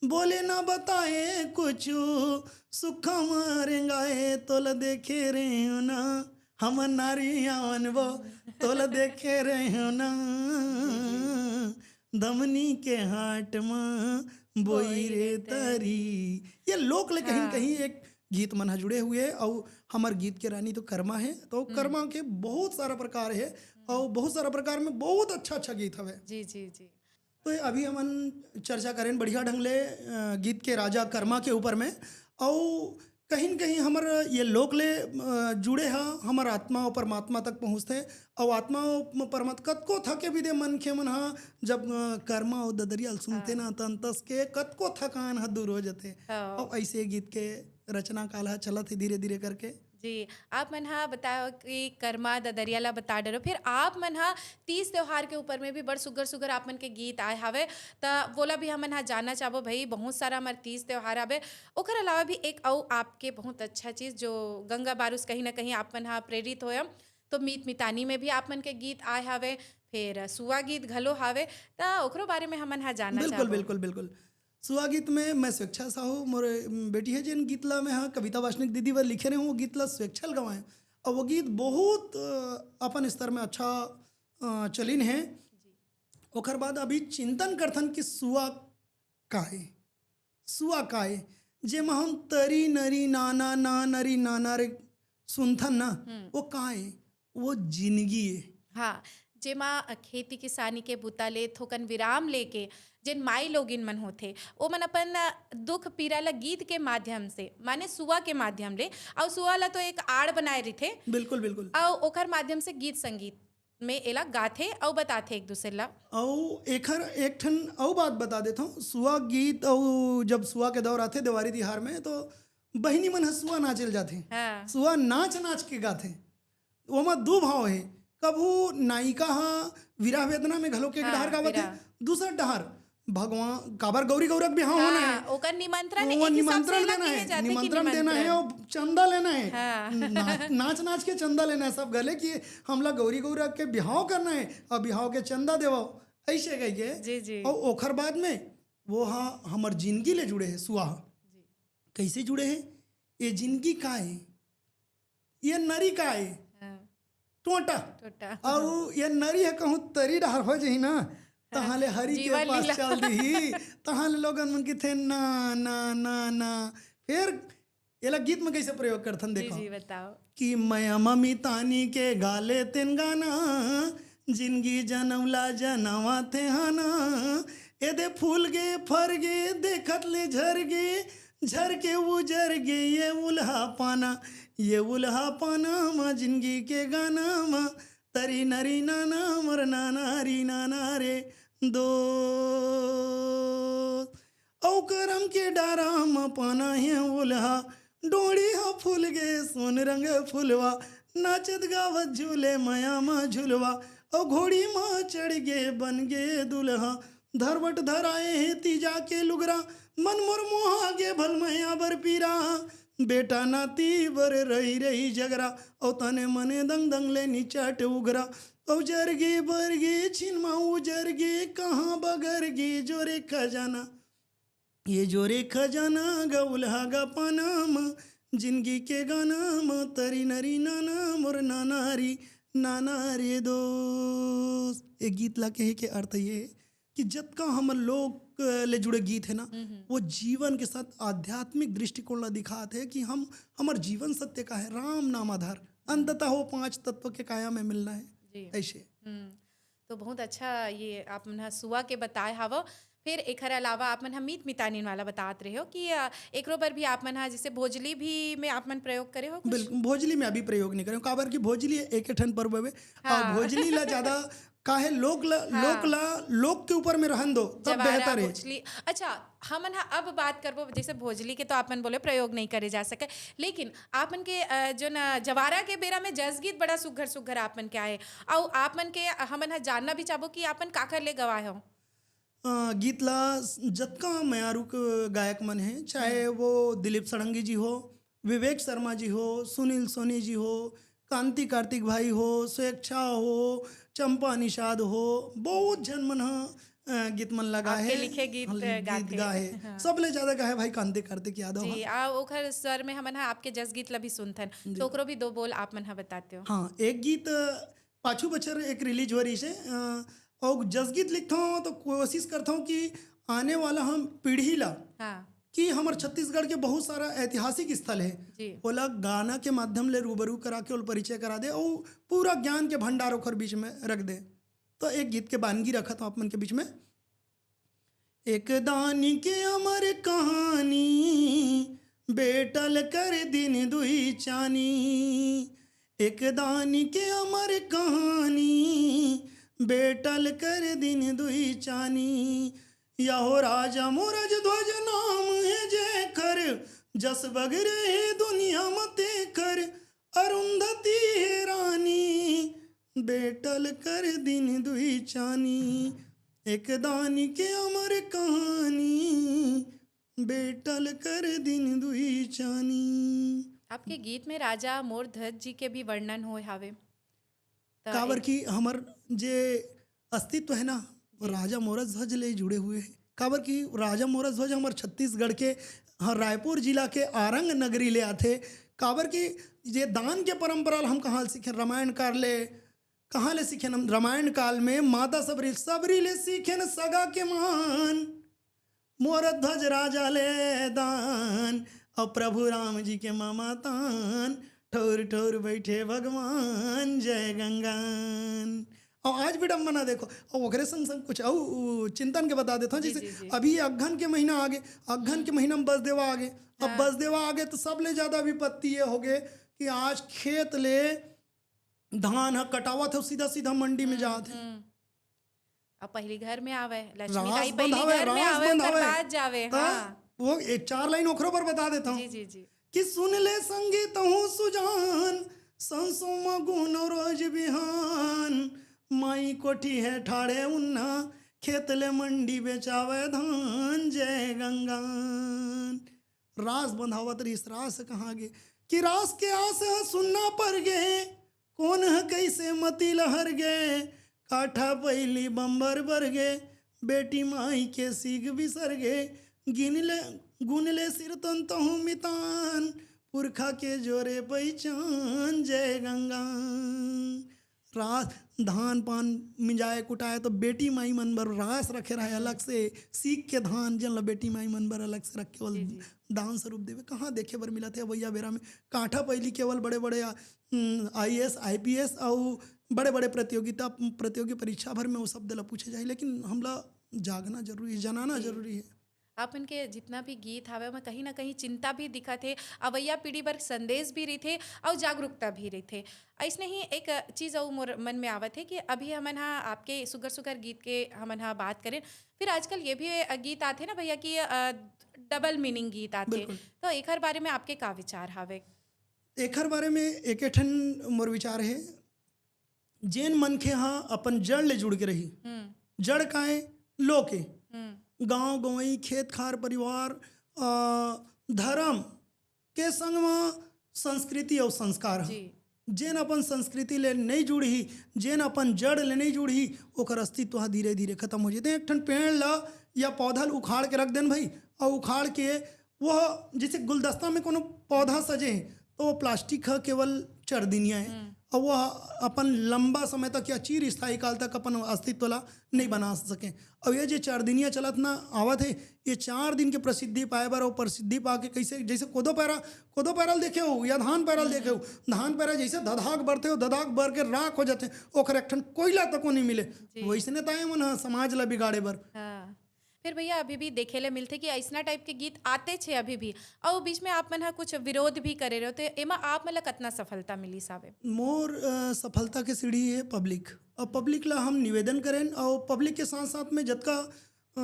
बोले ना बताए कुछ, सुखा मारेंगा ए, तोला देखे रहे हो ना, हम नारी आवन वो, तोला देखे रहे हो ना, दमनी के हाट में बोइर तरी। ये लोक ले कहीं न कहीं एक गीत मन ह जुड़े हुए, अउ हमर गीत के रानी तो कर्मा हे, तो कर्मा के बहुत सारा प्रकार हे, अउ बहुत सारा प्रकार में बहुत अच्छा अच्छा गीत हवे। जी, जी, जी। तो अभी हमन चर्चा करें बढ़िया ढंग ले, अ, गीत के राजा कर्मा के ऊपर में, अउ कहीं न कहीं हमर ये लोक ले, अ, जुड़े हा, हमर आत्मा अउ परमात्मा तक पहुँचथे, अउ आत्मा अउ परमात्मा कतको थके बिदे मनखे मन हा जब, अ, कर्मा अउ ददरिया ल सुनथे ना, त अंतस के कतको थकान ह दूर हो जथे। हाँ। अउ ऐसे गीत के रचना काल ह चलत हे धीरे धीरे करके। जी, आप मन हा बताओ कि कर्मा ददरिया ला बता डरो, फिर आप मन हा तीज त्योहार के ऊपर में भी बड़ सुग्घर सुग्घर आप मन के गीत आए हावे, त वोला भी हमन हा जानना चाहबो भाई। बहुत सारा हमर तीज त्योहार हावे, ओकर अलावा भी एक अउ आपके बहुत अच्छा चीज जो गंगा बारूस कहीं ना कहीं आप मन हा प्रेरित होयम, तो मीत मितानी में भी आप मन के गीत आए हावे, फिर सुआ गीत घलो हावे, त ओकरो बारे में हमन हा जानना बिल्कुल चाहबो। बिल्कुल बिल्कुल। सुआ गीत में मैं स्वेच्छा साहू मोर, उम, बेटी हे, जेन गीत ला मैं हा कविता वासनिक दीदी बर लिखे रहे हूँ, वो गीत ला स्वेच्छा ल गवाए, अउ वो गीत बहुत, अ, अपन स्तर में अच्छा, अ, चलिन हे। ओकर बाद अभी चिंतन करथन कि सुआ का हे, सुआ का हे, जेमा हम तरी नरी नाना ना नरी नाना रे सुनथन ना, वो का हे? वो जिंदगी हे। हाँ, जेमा खेती किसानी के बुता ले थोकन विराम लेके जेन माई लोगिन मन होथे, ओमन अपन दुख पीरा ला गीत के माध्यम से, माने सुआ के माध्यम ले, अउ सुआ ला तो एक आड़ बनाए रहिथे, बिल्कुल बिल्कुल। अउ ओकर माध्यम से गीत संगीत में एला गाथे अउ बताथे एक दूसरे ला। अउ एखर एक ठन अउ बात बता देथव, सुआ गीत अउ जब सुआ के दौर आथे देवारी तिहार में, तो बहिनी मन ह सुआ नाचे ल जाथे। हाँ। सुआ नाच नाच के गाथे। ओमा दू भाव हे, कभू नायिका ह विरह वेदना में घलो के एक हाँ, डहर गावत हे, विरह। दूसरा डहर भगवान काबर गौरी गौरा के बिहाव होना हे। हाँ, ओकर निमंत्रण हे, वो एक हिसाब निमंत्रण से एला देना कहे हे, जाथे कि निमंत्रण देना हे अउ चंदा लेना हे। हाँ। नाच, नाच नाच के चंदा लेना हे सब घले कि हमला गौरी गौरा के बिहाव करना हे अउ बिहाव के चंदा देवव, ऐसे कह के। जी, जी। अउ ओखर बाद में वो हा हमर जिंदगी ले जुड़े हे सुआ हा। कैसे जुड़े हे? ये जिंदगी का हे? ये नरी का हे? हाँ, टोटा। टोटा। अउ ये नरी ह कहूँ तरी डहर हो जही ना, तहाँ ले हरी के जीवन पास लीला। चल दिही, तहाँ ले लोगन मन किथे ना ना ना ना। फिर एला गीत में कैसे प्रयोग करथन जी, देखो। जी, बताओ। कि मया ममी तानी के गाले तेन गाना, जिंदगी जनम ला जनवा थे हाना। एदे फूल गे फर गे देखत ले झर गे, झर के उजर गे ये उल्हा पाना, ये उल्हा पाना मा जिंदगी के गाना मा तरी नरी नाना मोर नाना री नाना रे दो। अउ करम के डारा म पाना हे उल्हा, डोड़ी ह फूल गे सोन रंग फुलवा, नाचत गावत झूले मया म झुलवा, अउ घोड़ी म चढ़ गे बन गे दुल्हा। धरवट धराए हे तीजा के लुगरा, मन मोर मोहा गे भल मया बर पीरा। बेटा नाती बर रही रही झगरा, अउ तने मने दंग दंग ले निचाट उगरा। अउ जर गे बर गे छिन मा उजर गे, कहाँ बगर गे जोरे खजाना। ये जोरे खजाना गा उल्हा गा पाना म, जिंदगी के गाना म तरी नरी नाना मोर नाना री, नाना रे दोस्त। ये गीत ला कहे के अर्थ ये है कि जतका हमर लोक ले जुड़े गीत है ना, वो जीवन के साथ आध्यात्मिक दृष्टिकोण ला दिखात है कि हम, हमर जीवन सत्य का है, राम नाम आधार, अंततः वो पांच तत्व के काया में मिलना है। जी। ऐसे हम्म। तो बहुत अच्छा, ये आप मन ह सुआ के बताए हव। फिर एखर अलावा आप मन ह मीत मितानिन वाला बतात रहे हो कि अ, एकरो बर भी आप मन ह जैसे भोजली भी में आप मन प्रयोग करे हो कुछ? बिल्कुल, भोजली में अभी प्रयोग नहीं करे, काबर कि भोजली एक ठन पर्व हवे। हाँ। और भोजली ला ज्यादा काहे लोक ला, हाँ। लोक ला लोक के ऊपर में रहन दो, तब जवारा, बेहतर है। भोजली। अच्छा, हमन ह अब बात करबो जैसे भोजली के, तो आप मन बोले प्रयोग नहीं करे जा सके, लेकिन आप मन के अ, जो न जवारा के बेरा में जसगीत बड़ा सुघर सुघर आप मन के आए, अउ आप मन के हमन ह जानना भी चाहबो कि आप मन काकर ले गवाए हो। अ, गीत ला जतका मयारू के गायक मन है, चाहे वो दिलीप षडंगी जी हो, विवेक शर्मा जी हो, सुनील सोनी जी हो, कांति कार्तिक भाई हो, स्वेच्छा हो, चंपा निषाद हो, बहुत झन मन ह अ, गीत मन ला गाए आपके हे। लिखे गीत हाँ, गाथे। गाए हे। हाँ। सबले ज्यादा गाए भाई कांति कार्तिक यादव जी। ह। आ ओखर स्वर में हमन ह आपके जसगीत ला भी सुनथन, जी। तो ओकरो भी दो बोल आप मन ह बताते हो। हाँ, एक गीत अ, पाछू बछर एक रिलीज हो रही से, अ, और जसगीत लिखता हूँ तो कोशिश करता हूँ कि आने वाला हम पीढ़ी ला हाँ। कि हमर छत्तीसगढ़ के बहुत सारा ऐतिहासिक स्थल है, जी। ओला गाना के माध्यम ले रूबरू करा के ओला परिचय करा दे और पूरा ज्ञान के भंडार ओखर बीच में रख दे। तो एक गीत के बानगी रखत हूँ आप मन के बीच में। एक दानी के अमर कहानी, बेटल कर दिन दुई चानी। एक दानी के अमर कहानी, बेटल कर दिन दुई चानी। यहो राजा मोरज ध्वज नाम है जेकर, जस बगरे दुनिया म तेकर। अरुंधति हे रानी, बेटल कर दिन दुई चानी। एक दानी के अमर कहानी, बेटल कर दिन दुई चानी। आपके गीत में राजा मोर ध्वज जी के भी वर्णन होए हावे। त काबर एक- कि हमर जे अस्तित्व है ना, वो राजा मोरज ध्वज ले जुड़े हुए हैं। काबर कि राजा मोरज ध्वज हमर छत्तीसगढ़ के, हाँ, रायपुर जिला के आरंग नगरी ले आथे। काबर कि ये दान के परंपरा ल हम कहाँ ले सीखे? रामायण काल ले। कहाँ ले सीखे हम? रामायण काल में माता सबरी, सबरी ले सीखे न सगा के मान। मोर ध्वज राजा ले दान, और प्रभु राम जी के ममतान, ठौर ठौर बैठे भगवान जय गंगान। और आज विडम्बना देखो, और ओकरे संग संग कुछ अउ चिंतन के बता देता हूँ। जी, जैसे जी, जी। अभी अगहन के महीना आगे, अगहन के महीना में बसदेवा आगे, अब हाँ। बसदेवा आगे तो सबले ज्यादा विपत्ति ये हो गए कि आज खेत ले धान ह कटावत है, सीधा सीधा मंडी में जात है। हम्म। अब पहली घर में आवे, लक्ष्मी रास ताई पहली बंधावे, घर में रास आवे, ओकर बंधावे। बाद जावे। त हाँ। वो एक चार लाइन ओकरो पर बता देता हूँ जी, जी, जी। कि सुन ले संगी तहूँ सुजान, संसो म गुन रोज बिहान, माई कोठी है ठाड़े उन्ना, खेत ले मंडी बेचावे धान जय गंगान। रास बंधावत रहिस, रास कहाँ गे कि रास के आस ह सुन्ना पर गे, कोन ह कैसे मती लहर गे, काठा पैली बम्बर बर गे, बेटी माई के सीग बिसर गे, गिन ले गुन ले सिरतन तहूँ मितान, पुरखा के जोरे पहिचान जय गंगा। रास धान पान मिंजाए कुटाए तो बेटी माई मन बर रास रखे रहे अलग से, सीख के धान जेन ला बेटी माई मन बर अलग से रख के ओला जी, जी। दान स्वरूप देवे। कहाँ देखे बर मिलत है अवइया बेरा में? काठा पैली केवल बड़े बड़े आई A S, I P S अउ बड़े बड़े प्रतियोगिता, प्रतियोगी परीक्षा भर में वो शब्द ला पूछे जाए, लेकिन हमला जागना जरूरी है, जनाना जरूरी है। आप मन के जितना भी गीत हावे, ओमा कहीं ना कहीं चिंता भी दिखत हे, अवइया पीढ़ी बर संदेश भी रहिथे अउ जागरूकता भी रहिथे। अइसने ही एक चीज अउ मोर मन में आवत हे कि अभी हमन हा आपके सुघर सुघर गीत के हमन हा बात करें, फिर आजकल ये भी गीत आथे ना भैया कि अ, डबल मीनिंग गीत आथे, बिल्कुल। तो एकर बारे में आपके का विचार हावे? एखर बारे में एक ठन मोर विचार हे। जेन मनखे ह अपन जड़ ले जुड़ के रही, जड़ काय? लो के। गांव गंवई, खेत खार, परिवार, अ, धर्म के संग म संस्कृति अउ संस्कार ह। जेन अपन संस्कृति ले नइ जुड़ही, जेन अपन जड़ ले नइ जुड़ही, ओकर अस्तित्व ह धीरे धीरे खत्म हो जथे। एक ठन पेड़ ल या पौधा ल उखाड़ के रख देन भाई, अउ उखाड़ के वो जैसे गुलदस्ता में कोनो पौधा सजे हे, तो वो प्लास्टिक ह केवल चरदिनिया हे। अउ वो अपन लंबा समय तक या चिरस्थायी काल तक अपन अस्तित्व ला नइ बना सके। अउ ये जे चरदिनिया चलत ना आवत हे, ये चार दिन के प्रसिद्धि पाए बर, अउ प्रसिद्धि पाके कैसे, जैसे कोदो पैरा, कोदो पैरा ल देखे हो या धान पैरा ल देखे हो, धान पैरा जैसे धधाक बरथे हो, धधाक बर के राख हो जाथे, ओकर एक ठन कोयला तको नइ मिले। वैसने ताए मन ह समाज ला बिगाड़े बर। हाँ। फिर भैया, अभी भी देखे ले मिलथे कि अइसना टाइप के गीत आते छे अभी भी, अउ बीच में आप मन ह कुछ विरोध भी करे रहे हो, तो एमा आप मन ला कतना सफलता मिलिस हावे? मोर अ, सफलता के सीढ़ी हे पब्लिक। अब पब्लिक ला हम निवेदन करेन, अउ पब्लिक के साथ साथ में जतका अ,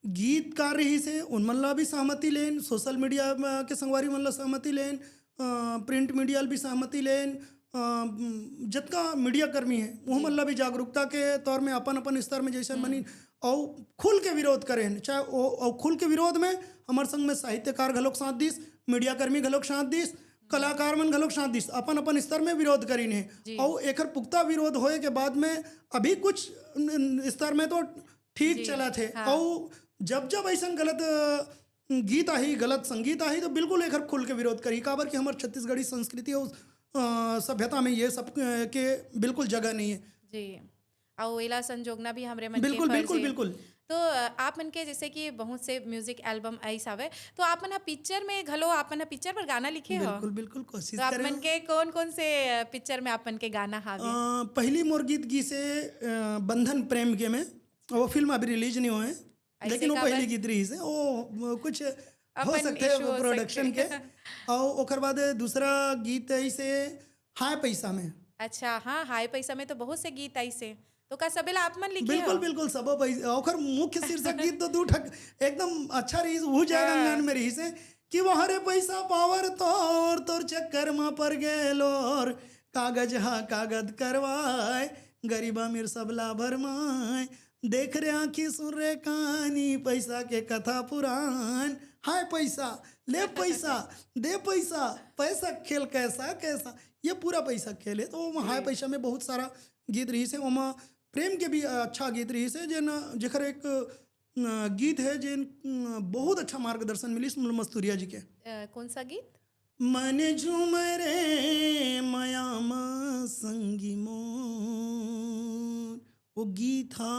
गीतकार रहिस हे, उन मन ला भी सहमति लेन, सोशल मीडिया म-, के संगवारी मन ला सहमति लेन, अ, प्रिंट मीडिया ला भी सहमति लेन, अ, म, जतका मीडिया कर्मी हे, वो मन ला भी जागरूकता के तौर में अपन अपन स्तर में जैसे मनी, अउ खुल के विरोध करेन, चाहे ओ, अउ खुल के विरोध में हमर संग में साहित्यकार घलोक साथ दिस, मीडिया कर्मी घलोक साथ दिस, कलाकार मन घलोक साथ दिस, अपन अपन स्तर में विरोध करिन हे। अउ एकर पुख्ता विरोध होए के बाद में अभी कुछ न-, न-, स्तर में तो ठीक चलत हे। अउ जब जब अइसन गलत अ, गीत आही, गलत संगीत आही, तो बिल्कुल एकर खुल के विरोध करही, काबर कि हमर छत्तीसगढ़ी संस्कृति अउ अ, सभ्यता में ये सब अ, के बिल्कुल जगह नहीं है। जी। अउ एला संजोगना भी हमरे मन के बिल्कुल, फर्ज बिल्कुल, हे। बिल्कुल। तो अ, आप मन के जैसे कि बहुत से म्यूजिक एल्बम आइस हवे, तो आप मन ह पिक्चर में घलो, आप मन ह पिक्चर बर गाना लिखे हो? बिल्कुल, बिल्कुल, कोशिश तो आप करेन। मन के कौन कौन से अ, पिक्चर में आप मन के गाना हावे? अ, पहली मोर गीत गीस हे अ, बंधन प्रेम के में, वो फिल्म अभी रिलीज नहीं होए, ऐसे लेकिन वो काबर? पहली गीत रहिस हे, वो कुछ हो अपन सकथे issue हो प्रोडक्शन सकथे। के। अउ ओकर बाद दूसरा गीत आइस हे हाय पैसा में। अच्छा, हाँ, हाय पैसा में तो बहुत से गीत आइस हे, तो का सबेला आप मन लिखे बिल्कुल, हो? बिल्कुल, सबो पैसा। ओकर मुख्य शीर्षक गीत तो दू ठक एकदम अच्छा रहिस, उहू जय हाँ। गंगा में रहिस हे कि वहाँ रे पैसा पावर तोर, तोर चक्कर मा पर गेलोर, कागज हा कागद करवाए, गरीब अमीर सबला भरमाए, देख रे आँखी सुन रे कानी, पैसा के कथा पुरान, हाय पैसा, ले पैसा, दे पैसा, पैसा खेल कैसा कैसा, ये पूरा पैसा खेल है। तो वो हाय पैसा में बहुत सारा गीत रहिस हे, ओमा प्रेम के भी अच्छा गीत रहिस हे, जेन, जेकर एक अ, गीत हे जेन अ, बहुत अच्छा मार्गदर्शन मिलिस मोला मस्तूरिया जी के। अ, कौन सा गीत? मने झूमरे मया मा संगी मोर, वो गीत हा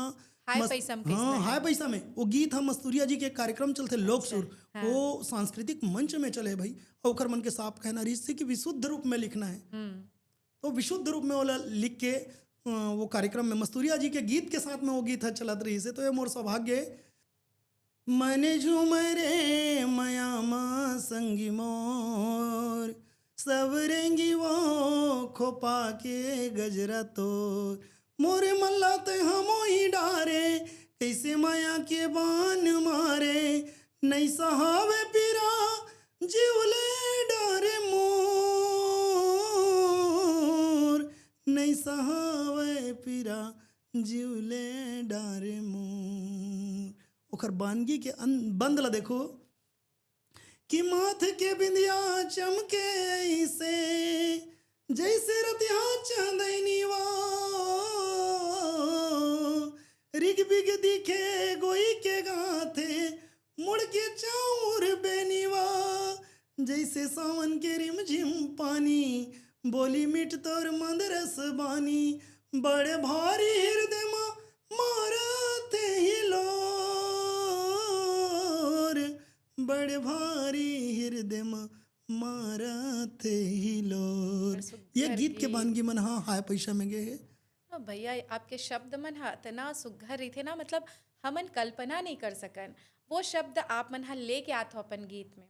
हाय मस-, पैसा में कइसे हाँ, लगा? हाय पैसा में वो गीत हा मस्तूरिया जी के कार्यक्रम चलथे लोक सुर, हाँ। वो सांस्कृतिक मंच में चले भाई, अउ ओकर मन के साफ कहना रहिस हे कि विशुद्ध रूप में लिखना है। हम्म। तो विशुद्ध रूप में ओला लिख के अ, वो कार्यक्रम में मस्तूरिया जी के गीत के साथ में वो गीत ह चलत रहिस हे, तो ये मोर सौभाग्य हे। मने झूमरे मया मा संगी मोर, सब रेंगी वो खोपा के गजरा तोर, मोरे मल्ला ते हमो ही डारे, कैसे मया के बान मारे, नहीं सहावे पीरा जीव ले डारे मोर, नहीं सहावे पीरा जीव ले डारे मोर। ओकर बानगी के अन-, बंद ला देखो कि माथ के बिंदिया चमके ऐसे, जैसे रतिहा चांदनी वा, रिग बिग दिखे गोई के गाथे, मुड़ के चाउर बेनीवा, जैसे सावन के रिमझिम पानी, बोली मीठ तोर मंद रस बानी, बड़े भारी हृदय मा मारत हिलोर, बड़े भारी हृदय मा मारत हिलोर। सुग्घर ये गीत के गीत। बानगी मन हा हाय पैसा में गे हे। हाँ भैया, आपके शब्द मन ह इतना सुघर रहिथे ना, मतलब हमन कल्पना नहीं कर सकन। वो शब्द आप मन ह लेके आत हो अपन गीत में,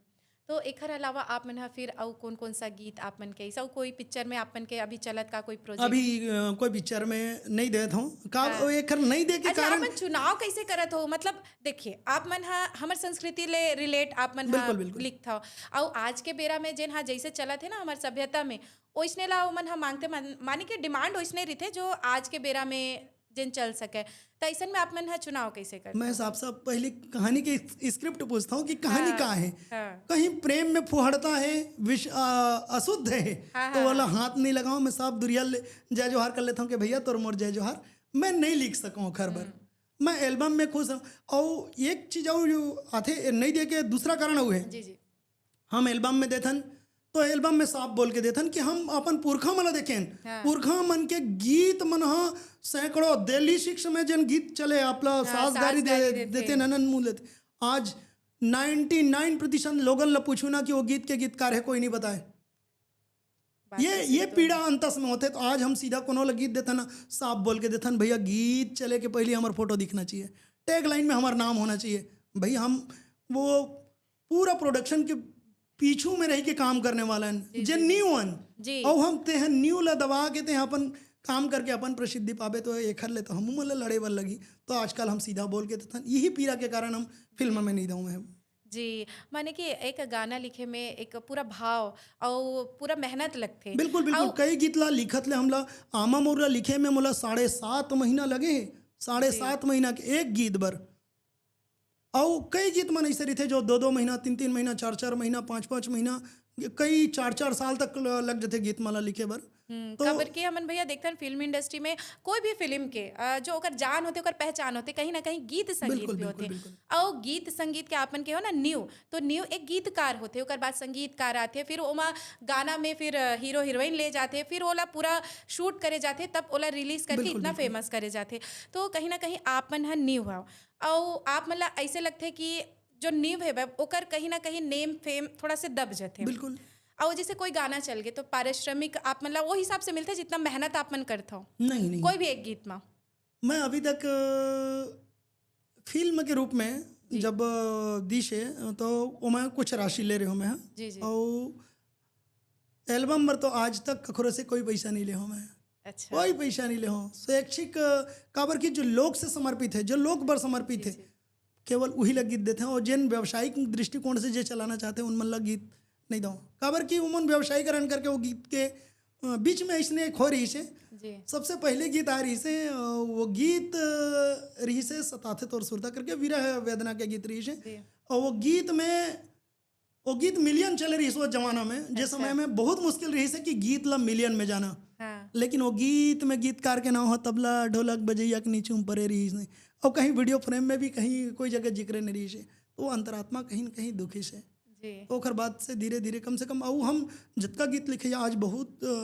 तो एखर अलावा आप मन ह फिर अउ कौन-कौन सा गीत आप मन के, ऐसा कोई पिक्चर में आप मन के अभी चलत का कोई प्रोजेक्ट? अभी अ, कोई पिक्चर में नहीं देत हूँ का। हाँ। एखर नहीं दे के अच्छा, आप कारण मन चुनाव कैसे करत हो? मतलब देखिए, आप मन ह हमर संस्कृति ले रिलेट आप मन ह बिल्कुल, बिल्कुल। लिखत हो। अउ आज के बेरा में जेन ह जैसे चलत हे ना हमर सभ्यता में, ओइसने ला ओमन ह मांगते मन, माने कि डिमांड ओइसने रहिथे जो आज के बेरा में जेन चल सके। त अइसन में आप मन ह चुनाव कैसे करते? मैं साफ साफ पहली कहानी के स्क्रिप्ट पूछता हूँ कि कहानी हाँ, का है। हाँ। कहीं प्रेम में फुहड़ता है, विष आ, अशुद्ध है, हाँ, तो हाँ, वाला हाथ नहीं लगाओ। मैं साफ दुरिया ले जय जोहार कर लेता हूँ कि भैया तोर मोर जय जोहार, मैं नहीं लिख सकूँ खर भर। मैं एल्बम में खुश हूँ। और एक चीज और जो आथे नहीं दे के दूसरा कारण हुए, जी जी। हम एल्बम में देथन तो एल्बम में साफ बोल के देथन कि हम अपन पुरखा मन ला देखेन। हाँ। पुरखा मन के गीत मन ह सैकड़ों दिल्ली सिक्स में जन गीत चले, आप ला हाँ, सास गारी सास गारी दे, देथे। देथे, ननन मुंह लेथे। आज नाइंटी नाइन प्रतिशत लोगन ला पूछू ना कि वो गीत के गीतकार है, कोई नहीं बताए। बात ये तो सही ये तो पीड़ा अंतस में होथे। तो आज हम सीधा कोनो ला गीत देथन ना, साफ बोल के देथन, भैया गीत चले के पहले हमर फोटो दिखना चाहिए, टैगलाइन में हमार नाम होना चाहिए। भाई हम वो पूरा प्रोडक्शन के पीछू में रह के काम करने वाला है, जी, जे जी, जी। न्यू हन। जी। और हम तेहन न्यू ला दबा के तेह अपन काम करके अपन प्रसिद्धि पाबे, तो एखर ले तो हमू मन ला लड़े बर लगी। तो आजकल हम सीधा बोल के देथन, यही पीड़ा के कारण हम फिल्म में नहीं दऊँ हैं। जी, माने कि एक गाना लिखे में एक पूरा भाव और पूरा मेहनत लगथे। बिल्कुल बिल्कुल। अउ- कई गीत ला लिखत ले हमला आमा मोर ला लिखे में मोला साढ़े सात महीना लगे हे। साढ़े जी। सात महीना के एक गीत बर। अउ कई गीत मन ऐसे रहिथे जो दो दो महीना, तीन तीन महीना, चार चार महीना, पाँच पाँच महीना, कई चार चार साल तक ल- लग जथे गीत मन ला लिखे बर। हम्म, तो काबर कि हमन भैया देखथन फिल्म इंडस्ट्री में कोई भी फिल्म के अ, जो ओकर जान होथे, ओकर पहचान होथे, कहीं ना कहीं गीत संगीत बिल्कुल, भी बिल्कुल, होथे। बिल्कुल। अउ गीत संगीत के आपन के हो ना न्यू, तो न्यू एक गीतकार होथे, ओकर बाद संगीतकार आथे, फिर ओमा गाना में फिर अ, हीरो हीरोइन ले जाथे, फिर ओला पूरा शूट करे जाथे, तब ओला रिलीज करके बिल्कुल, इतना बिल्कुल। फेमस करे जाथे। तो कहीं ना कहीं आपन ह न्यू हव, अउ आप मन ला ऐसे लगथे कि जो न्यू हे बा, ओकर कहीं ना कहीं नेम फेम थोड़ा से दब जथे। बिल्कुल। अउ जैसे कोई गाना चल गए तो पारिश्रमिक आप मन ला वो हिसाब से मिलथे जितना मेहनत आप मन करथव नहीं नहीं। कोई भी एक गीत में। मैं अभी तक अ, फिल्म के रूप में जी। जब अ, दिस हे, अ, तो ओमा कुछ राशि ले रहे हो मैं, हाँ। जी जी। और एल्बम बर तो आज तक कखरो से कोई पैसा नहीं ले हो मैं। अच्छा। कोई पैसा नहीं ले हो। स्वैच्छिक अ, काबर कि जो लोक से समर्पित है, जो लोक बर समर्पित है, जी। केवल वही ला गीत देथे। और जिन व्यावसायिक दृष्टिकोण से जे चलाना चाहते हैं, उन मन ला गीत नहीं दो, काबर कि उमन व्यवसायीकरण करके वो गीत के अ, बीच में ऐसने एक हो रही से। जी। सबसे पहले गीत आ रही से, अ, वो गीत अ, रही से सताथे तोर सुरता करके विरह वेदना के गीत रही से। जी। और वो गीत में, वो गीत मिलियन चले रही से वो जमाना में, जिस अच्छा। समय में बहुत मुश्किल रही से कि गीत ला मिलियन में जाना। हाँ। लेकिन वो गीत में गीतकार के नाम हो तबला ढोलक बजैया के नीचे में परे रही से। और कहीं वीडियो फ्रेम में भी कहीं कोई जगह जिक्र नहीं रही से। तो वो अंतरात्मा कहीं न कहीं दुखी से। जी। ओकर बाद से धीरे धीरे कम से कम अउ हम जतका गीत लिखे आज बहुत अ,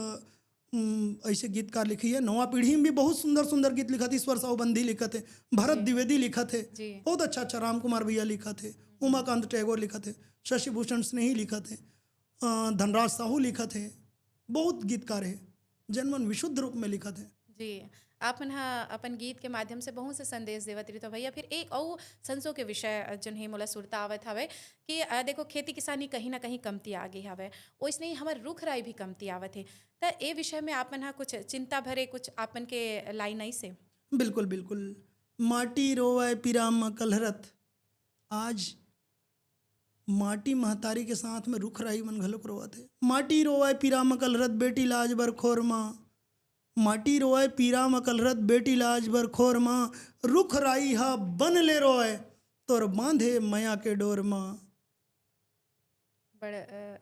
उम, ऐसे गीतकार लिखे है। नवा पीढ़ी में भी बहुत सुंदर सुंदर गीत लिखत हे। ईश्वर साहू बंदी लिखत हे, भरत जी। द्विवेदी लिखत हे, जी। बहुत अच्छा अच्छा राम कुमार भैया लिखत हे, उमाकांत टैगोर लिखत हे, शशि भूषण स्नेही लिखत हे, अ, धनराज साहू लिखत हे, बहुत गीतकार हे जेन मन विशुद्ध रूप में लिखत हे। जी। आप मन ह अपन गीत के माध्यम से बहुत से संदेश देवत रही। तो भैया फिर एक अउ संसो के विषय जन हे मोला सुरता आवत हवे कि अ, देखो खेती किसानी कहीं ना कहीं कमती आ गई हवे, ओइसने ही हमर रुख राई भी कमती आवत हे। त ए विषय में आप मन ह कुछ चिंता भरे कुछ आप मन के लाइन आई से? बिल्कुल बिल्कुल। माटी रोवय पीरा म कलहरत, आज माटी महतारी के साथ में रुख राई मन घलोक रोवत हे। माटी रोवय पीरा म कलहरत बेटी लाज बर खोर म, माटी रोवय पीरा म कलहरत बेटी लाज बर खोर म, रुख राई ह बन ले रोवय तोर बांधे मया के डोर म। बड़ अ,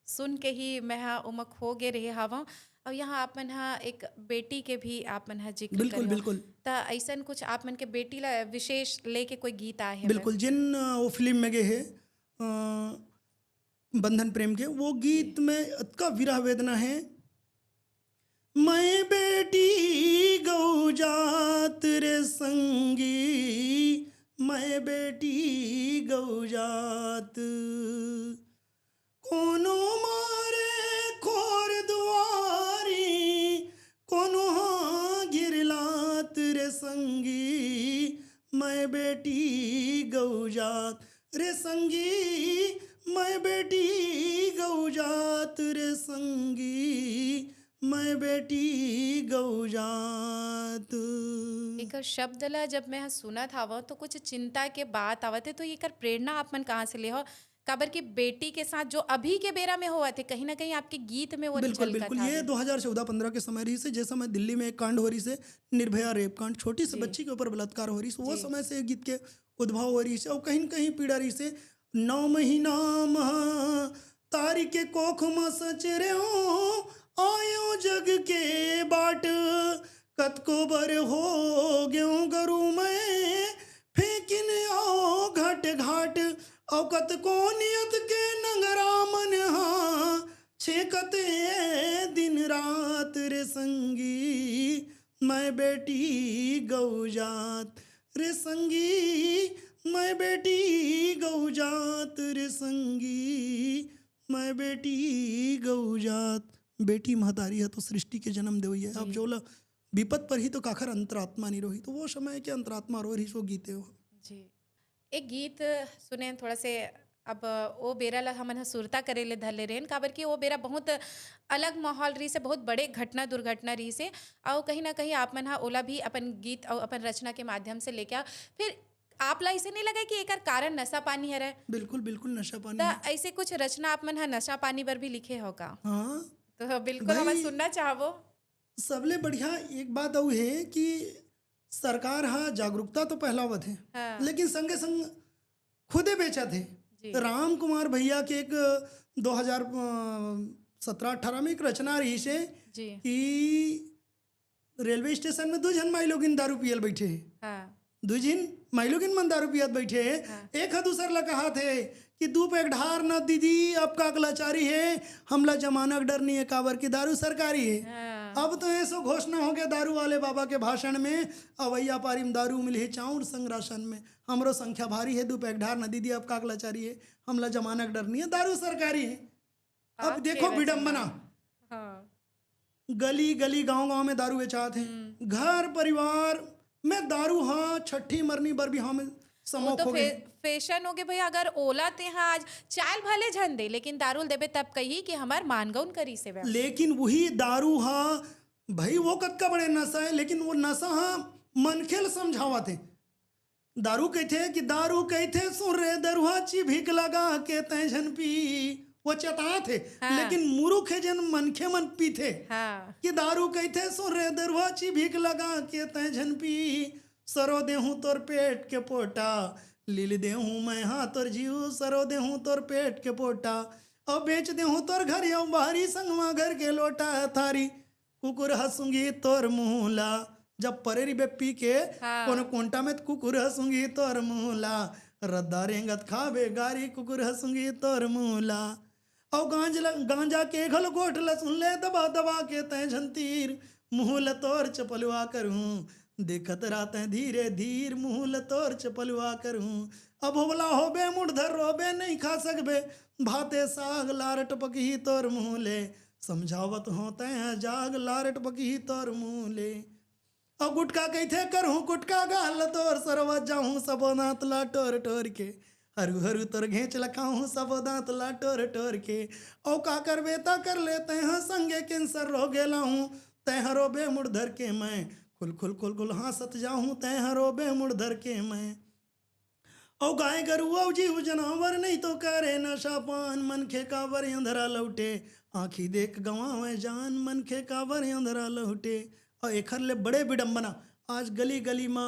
सुन के ही मैं हा ओमा खो गे रहे हावं। और यहाँ आप मन हा एक बेटी के भी आप मन हा जिक्र बिल्कुल करे हो। बिल्कुल। त ऐसन कुछ आप मन के बेटी ला विशेष लेके कोई गीत आए हे? बिल्कुल। जिन अ, वो फिल्म में गए हे अ, बंधन प्रेम के, वो गीत में अतका विरह वेदना है। मैं बेटी गौ जात रे संगी, मैं बेटी गौ जात, कोनो मारे खोर दुआरी, कोनो हा गिरलात रे संगी, मैं बेटी गौ जात रे संगी, मैं बेटी गौ जात रे संगी, मैं बेटी गौ जात। एकर शब्द ला जब मैं ह सुनत हावव तो कुछ चिंता के बात आवत हे, तो एकर प्रेरणा आप मन कहाँ से ले हो? काबर कि बेटी के साथ जो अभी के बेरा में होवत हे, कहीं ना कहीं आपके गीत में वो बिल्कुल झलकत बिल्कुल हावे। ये दो हज़ार चौदह पंद्रह के समय रहिस हे, जे समय दिल्ली में एक कांड हो रहिस हे, निर्भया रेप कांड, छोटी सी जी। बच्ची के ऊपर बलात्कार हो रहिस हे, वो जी। समय से ये गीत के उद्भव हो रहिस हे। और कहीं न कहीं पीड़ा रहिस हे, नौ महीना महा तारी के कोख म सचरेव, आयो जग के बाट, कतको बर हो गेव गरू मैं, फेंकिन आओ घट घाट, औ कतको नियत के नंगरा मन हा छेकत ए दिन रात रे संगी, मैं बेटी गौ जात रे संगी, मैं बेटी गौ जात रे संगी, मैं बेटी गौ जात। बेटी महतारी ह तो सृष्टि के जन्म देवइया हे। अब जी। जो ला विपत परही तो काखर अंतरात्मा नहीं रोही, तो वो समय के अंतरात्मा रो रहिस वो गीते हो। जी, एक गीत सुने थोड़ा से। अब ओ बेरा ला हमन ह सुरता करे ले धर ले रहेन, काबर कि ओ बेरा बहुत अलग माहौल रहिस हे, बहुत बड़े घटना दुर्घटना रहिस हे, अउ कहीं ना कहीं आप मन ह ओला भी अपन गीत अउ अपन रचना के माध्यम से लेके आ। फिर आप ला ऐसे नहीं लगे कि एकर कारण नशा पानी हरे? बिल्कुल बिल्कुल नशा पानी त है। ऐसे कुछ रचना आप मन ह नशा पानी बर भी लिखे हो का? हाँ, तो बिल्कुल हमन भाई, सुनना चाहबो। सबले बढ़िया एक बात अउ हे कि सरकार हा जागरूकता तो फैलावत हे, हाँ। लेकिन संगे संग खुदे बेचत हे। जी। राम कुमार भैया के एक दो हज़ार सत्रह अठारह में एक रचना रहिस हे जी। कि रेलवे स्टेशन में दू झन माईलोगिन दारू पियल बैठे हे। हाँ। दू झिन माईलोगिन मन दारू पियत बैठे हे। हाँ। एक ह दूसर ला कहत हे कि दू पैक ढार न दीदी, अब का लाचारी हे, हमला जमाना के डर नहीं है, काबर की दारू सरकारी है। हाँ। अब तो ऐसो घोषणा हो गया दारू वाले बाबा के भाषण में, अवैया पारी में दारू मिलही चाउर संग राशन में, हमरो संख्या भारी है, दू पैक ढार न दीदी, अब का लाचारी है, हमला जमाना के डर नहीं है, दारू सरकारी है। अब आपके देखो रचना। विडंबना, हाँ। गली गली गांव गांव में दारू बेचात है। घर परिवार में दारू, हाँ, छठी मरनी बर भी हाँ में वो समोक तो हो फे, गए। फैशन हो गए भैया। अगर ओला ते हाँ आज चाल भले झन दे, लेकिन दारू ल देबे तब कही कि हमार मानगौन करी से बे। लेकिन वही दारू हा भाई, वो कतका बड़े नशा है, लेकिन वो नशा हा मनखे ल समझावत है। दारू कहथे कि दारू कहथे सुन रे दरुहा, चिभिक लगा के तै झन पी, वो चेतात है। हाँ। लेकिन मुरुख है जन मनखे मन पीथे हाँ। कि दारू कहथे सुन रे दरुहा, चिभिक लगा के तै झन पी, सरो देहूं तोर पेट के पोटा, लील देहूं मैं हा तोर जीव, सरो देहूं तोर पेट के पोटा, अउ बेच देहूं तोर घर अउ बाहरी, संगवा घर के लोटा थारी, कुकुर हसुंगी तोर मुंह ला। जब परे रहिबे पी के हाँ। कोनो कोंटा में, त कुकुर हसुंगी तोर मुंह ला, रद्दा रेंगत खाबे गारी, कुकुर हसुंगी तोर मुंह ला। अउ गांज ल-, गांजा के घलो गोठ ल सुन ले, दबा दबा के तै झन तीर, मुंह ल तोर चपलुआ करहूं, देखत रह तै धीरे धीर, मुंह ल तोर चपलुआ करहूं। अब भोला होबे मुड़धर रोबे, नहीं खा सकबे भाते साग, लार टपकही तोर मुंह ले, समझावत हों तै जाग, लार टपकही तोर मुंह ले। अउ गुटका कहिथे करहूं कुटका, गाल तोर सरवत जाहूं सबो दांत ला टोर टोर के, हरू हरू तोर घेंच ल खाहूं सबो दांत ला टोर टोर के। अउ का करबे त कर ले तैं हा संगे, कैंसर रोगे लाहूं तैं हा रोबे मुड़ धर के मैं, खुल खुल खुल खुल हांसत जाहूं तैं हा रोबे मुड़ धर के मैं। अउ गाय गरु अउ जीव जनावर, नहीं तो करे नशा पान, मनखे काबर अंधरा लौटे, आंखी देख गंवावे जान, मनखे काबर अंधरा लौटे। अउ एखर ले बड़े विडंबना, आज गली गली म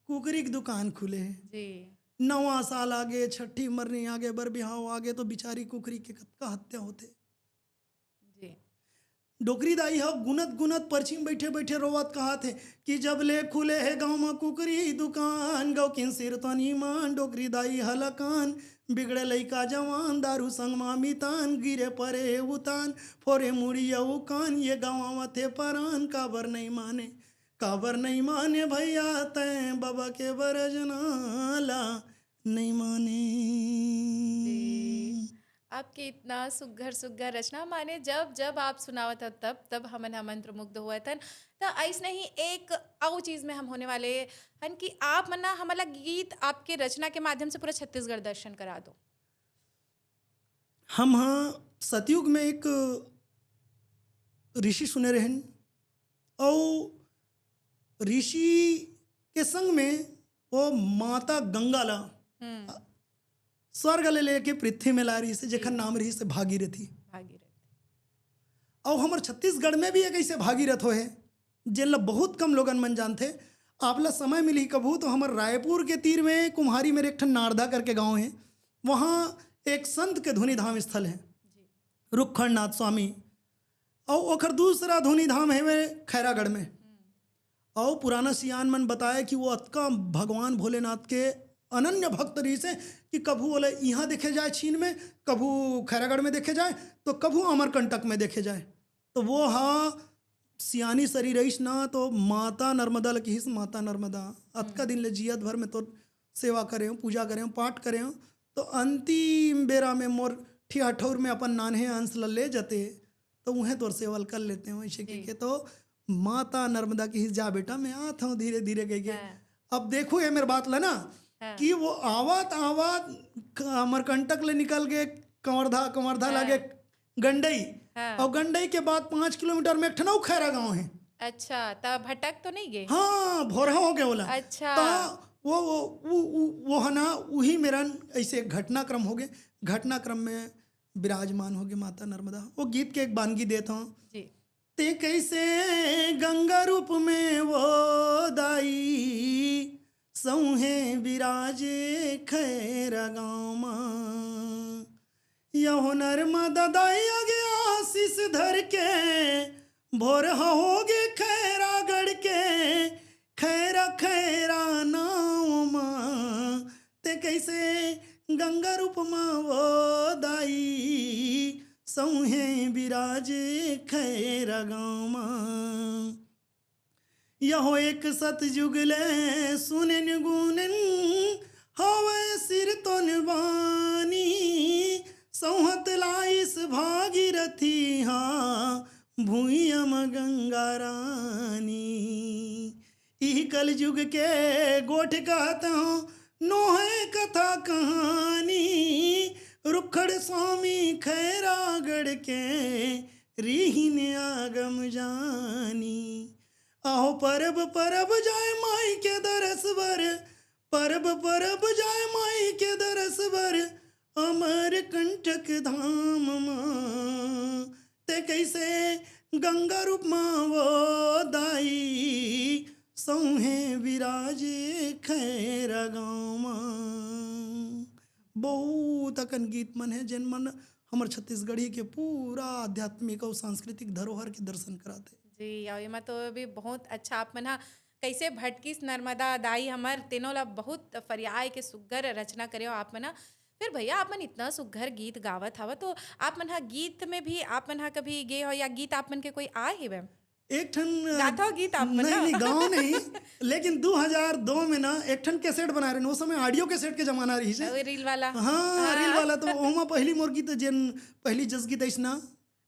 कुकरी के दुकान खुले हे। जी। नवा साल आगे, छठी मरनी आगे, बर बिहाव आगे, तो बिचारी कुकरी के कतका हत्या होथे। जी। डोकरी दाई ह गुनत गुनत परछी म बइठे बइठे रोवत कहत हे कि जब ले खुले हे गांव म कुकरी दुकान, गौकिन सिर तनी मान, डोकरी दाई हलकान, बिगड़े लइका जवान, दारू संग म मितान, गिरे परे हे उतान, फोरे मुड़ी अउ कान, ये गांव आवत हे परान, काबर नइ माने, काबर नइ माने भैया तैं बबा के बरजना ला, नइ माने। आपके इतना सुग्घर सुग्घर रचना, माने जब जब आप सुनावत हो तब तब हमन ह मंत्रमुग्ध होवत हन। त ऐसने ही एक अउ चीज में हम होने वाले हन कि आप मन ना हमला गीत आपके रचना के माध्यम से पूरा छत्तीसगढ़ दर्शन करा दो। हम हा सतयुग में एक ऋषि सुने रहेन, अउ ऋषि के संग में वो माता गंगा ला स्वर्ग ले लेके पृथ्वी में ला रहिस हे, जेकर नाम रहिस हे भागीरथी। भागीरथी। अउ हमर छत्तीसगढ़ में भी एक ऐसे भागीरथ होए हे, जेन ला बहुत कम लोगन मन जानथे। आप ला समय मिलही कभू तो हमर रायपुर के तीर में कुम्हारी में एक ठन नारदा करके गांव हे, वहाँ एक संत के धुनी धाम स्थल हे, रुखड़नाथ स्वामी। अउ ओखर दूसरा धुनी धाम हे वे खैरागढ़ में। अउ पुराना सियान मन बताए कि वो अतका भगवान भोलेनाथ के अनन्य भक्त रहिस हे कि कभू ओला इहाँ देखे जाए छीन में, कभू खैरागढ़ में देखे जाए, तो कभू अमरकंटक में देखे जाए। तो वो हा सियानी सरी रहिस ना, तो माता नर्मदा ल किहिस, "माता नर्मदा, अतका दिन ले जियत भर में तोर सेवा करे हूँ, पूजा करे हूँ, पाठ करे हूँ, तो अंतिम बेरा में मोर ठिया ठौर में अपन नान्हे अंश ल ले जते, तो उहें तोर सेवा ल कर लेते हूँ।" ऐसे कहिके तो माता नर्मदा किहिस, "जा बेटा, मैं आत हूँ धीरे धीरे," कहिके। अब देखो ये मेरे बात ला ना, कि वो आवत आवत क-, अमरकंटक ले निकल के कंवरधा, कंवरधा लागे गंडई, अउ गंडई के बाद पाँच किलोमीटर में एक ठन अउ खैरा गांव हे। अच्छा, त भटक तो नहीं गे? हाँ, भोरहा हो गए ओला। अच्छा। त वो, वो, वो, वो, वो है ना, वही मेरा ऐसे घटनाक्रम हो गए। घटनाक्रम में विराजमान हो गए माता नर्मदा। वो गीत के एक बानगी देत हूँ। जी। "ते कैसे गंगा रूप में वो दाई, सौहे विराजे खैरा गाँव मा। यहो नर्मदा दाई आगे आशीष धर के, भोरहा होगे खैरागढ़ के, खैरा खैरा नाँव मा। ते कैसे गंगा रूप मा वो दाई, सौहे विराजे खैरा गाँव मा। यहो एक सतयुग ले सुनेन गुनेन, हवय सिरतोन बानी। सौहत लाइस भागीरथी हा, भुइयाँ म गंगा रानी। इही कलयुग के गोठ कहत हूँ, नोहे कथा कहानी। रुखड़ स्वामी खैरागढ़ के, रिहिन आगम जानी। आहो परब परब जाए माई के दरस बर, परब परब जाए माई के दरस बर, अमरकंटक धाम मा। ते कैसे गंगा रूप मा वो दाई, सौहे विराजे खैरा गाँव मा। बहुत अकन गीत मन हे, जेन मन हमर छत्तीसगढ़ी के पूरा आध्यात्मिक अउ सांस्कृतिक धरोहर के दर्शन कराथे। जी, अउ एमा तो भी बहुत अच्छा आप मन ह कैसे भटकिस नर्मदा दाई हमर, तेनो ला बहुत फरियाए के सुग्घर रचना करे हो आप मन ह। फिर भैया, आप मन इतना सुग्घर गीत गावत हव, तो आप मन ह गीत में भी, आप मन ह कभी गे हो या गीत आप मन के कोई आए हेवय? एक ठन, अ, गाथव गीत आप मन नहीं, ह? नहीं, गाँव नहीं, लेकिन दो हज़ार दो में ना एक ठन कैसेट बनाए रहे, वो समय ऑडियो कैसेट के जमाना रही से। अउ रील वाला? हाँ, रील वाला तो ओमा पहली मोर गीत, जेन पहली जस गीत अइस ना,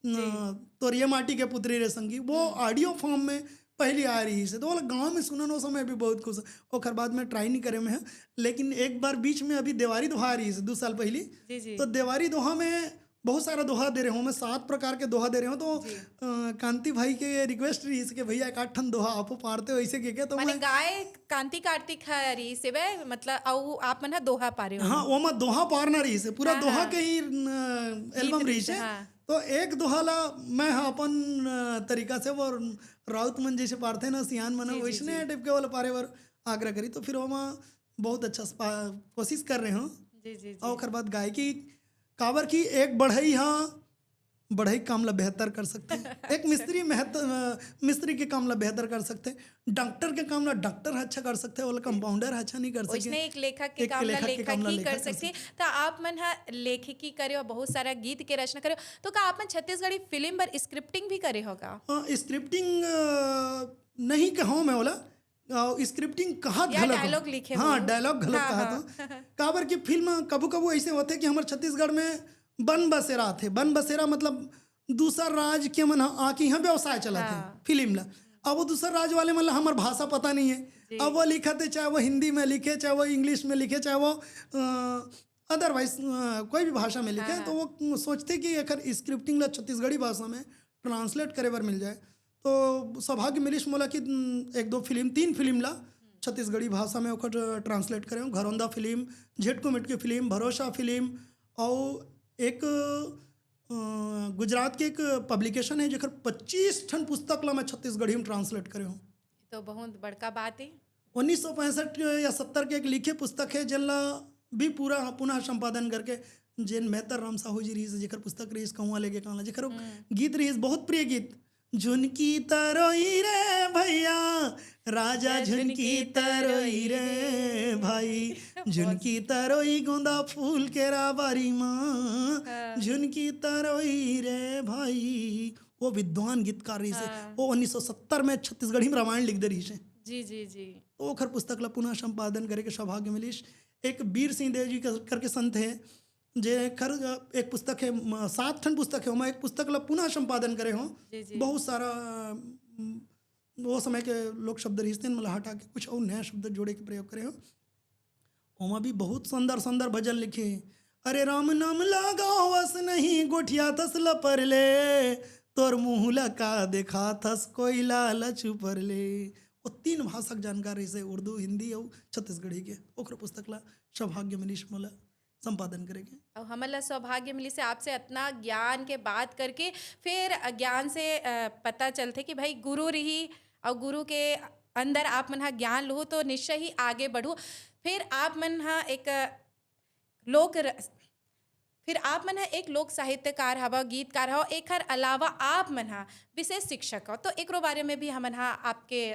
न, तोर ये माटी के पुतरी रे संगी, वो ऑडियो फॉर्म में पहली आ रही से, तो वो गाँव में सुनन, वो समय भी बहुत खुश। ओकर बाद में ट्राई नहीं करे में है, लेकिन एक बार बीच में अभी देवारी दोहा आ रही से, दो साल पहली। जी, जी। तो देवारी दोहा में बहुत सारा दोहा दे रहे हूँ मैं, सात प्रकार के दोहा दे रहे हूँ। तो, अ, कांति भाई के रिक्वेस्ट रही से कि भैया एक आध ठन दोहा आपो पारते हो, ऐसे के क्या, तो माने मैं गाय कांति कार्तिक ह रही से बे, मतलब, अउ आप मन ह दोहा पारे हो। हाँ, वो मैं दोहा पारना रही से, पूरा हाँ, दोहा हाँ। के ही, अ, एल्बम रही से। हाँ। तो एक दोहा ला मैं, हाँ, अपन, अ, तरीका से, वो राउत मन जैसे पारथे ना, सियान मन, जी, जी, वैसने जी। टाइप के वाला पारे बर आग्रह करी। तो फिर वो मैं बहुत अच्छा से पा-, कोशिश कर रहे हूँ। जी, जी, जी। अउ ओकर बाद गायकी, काबर कि एक बढ़ई हा बढ़ई काम ला बेहतर कर सकथे, एक मिस्त्री महत-, अ, मिस्त्री के काम ला बेहतर कर सकथे, डॉक्टर के काम ला डॉक्टर ह अच्छा कर सकथे, ओला कंपाउंडर ह अच्छा नहीं कर सके। वैसने एक लेखक के एक काम ला लेखक के लेखक काम ला ही लेखक कर कर सकथे। त आप मन ह लेखकी करे हो, बहुत सारा गीत के रचना करे हो, तो का आप मन छत्तीसगढ़ी फिल्म बर स्क्रिप्टिंग भी करे हो का? हाँ, स्क्रिप्टिंग, अ, नहीं कहूँ मैं ओला, अ, स्क्रिप्टिंग कहत या घलो डायलॉग कहूँ। लिखे हाँ, हो। डायलॉग घलो हाँ, कहत हाँ। हूँ। काबर कि फिल्म कभू कभू ऐसे होथे कि हमर छत्तीसगढ़ में बन बसेरा आथे, बन बसेरा मतलब दूसर राज के मन ह आके यहाँ व्यवसाय चलाथे हाँ। फिल्म ला। अब वो दूसर राज वाले मन ला हमर भाषा पता नहीं है, अब वो लिखत हे, चाहे वो हिंदी में लिखे, चाहे वो इंग्लिश में लिखे, चाहे वो, अ, अदरवाइज कोई भी भाषा में लिखे, हाँ, तो वो सोचथे कि एखर स्क्रिप्टिंग ला छत्तीसगढ़ी भाषा में ट्रांसलेट करे बर मिल जाए। तो सौभाग्य मिलिस मोला कि, उम, एक दो फिल्म, तीन फिल्म ला छत्तीसगढ़ी भाषा में ओकर ट्रांसलेट करे हूँ। घरौंदा फिल्म, झेटको मेटको फिल्म, भरोसा फिल्म, और एक, अ, गुजरात के एक पब्लिकेशन है, जेकर पच्चीस ठन पुस्तक ला मैं छत्तीसगढ़ी में ट्रांसलेट करे हूँ। ये तो बहुत बड़का बात है। उन्नीस सौ पैंसठ या सत्तर के एक लिखे पुस्तक है, जेन ला भी पूरा पुनः संपादन करके, जेन मेहतर राम साहू जी रहिस, जेकर पुस्तक रहिस कौआ लेके कांवला, जेकर गीत रहिस, बहुत प्रिय गीत, झुनकी तरोई रे भैया, राजा झुनकी तरोई रे भाई, झुनकी तरोई गोंदा फूल के राबारी माँ, झुनकी तरोई रे भाई। वो विद्वान गीतकार रहिस हे। वो उन्नीस सौ सत्तर में छत्तीसगढ़ी में रामायण लिख दे रहिस हे। जी, जी, जी। तो ओखर पुस्तक ला पुनः संपादन करे के सौभाग्य मिलिस। एक बीर सिंह देव जी कर-, करके संत हे, जे खर एक पुस्तक हे, म, सात ठन पुस्तक हे, ओमा एक पुस्तक ला पुनः संपादन करे हो। जी, जी। बहुत सारा, म, वो समय के लोक शब्द रहिस तेन, मला हटा के कुछ और नया शब्द जोड़े के प्रयोग करे हो। ओमा भी बहुत सुंदर सुंदर भजन लिखे हे। अरे राम नाम लगावस नहीं, गोठियाथस लपर ले, तोर मुँह ला का देखाथस कोई लालच ऊपर ले। वो तीन भाषा के जानकार रहिस हे, उर्दू, हिंदी और छत्तीसगढ़ी के। ओकर पुस्तक ला सौभाग्य मिलिस मोला संपादन करे के। और हमन ला सौभाग्य मिलिस हे आपसे अतना ज्ञान के बात करके। फिर ज्ञान से, अ, पता चलथे कि भाई गुरु रही और गुरु के अंदर आप मन ह ज्ञान लुहू तो निश्चय ही आगे बढ़ू। फिर आप मन ह एक लोक र-, फिर आप मन ह एक लोक साहित्यकार हव, गीतकार हव, एखर अलावा आप मन ह विशेष शिक्षक हव, तो एकरो बारे में भी हमन ह आपके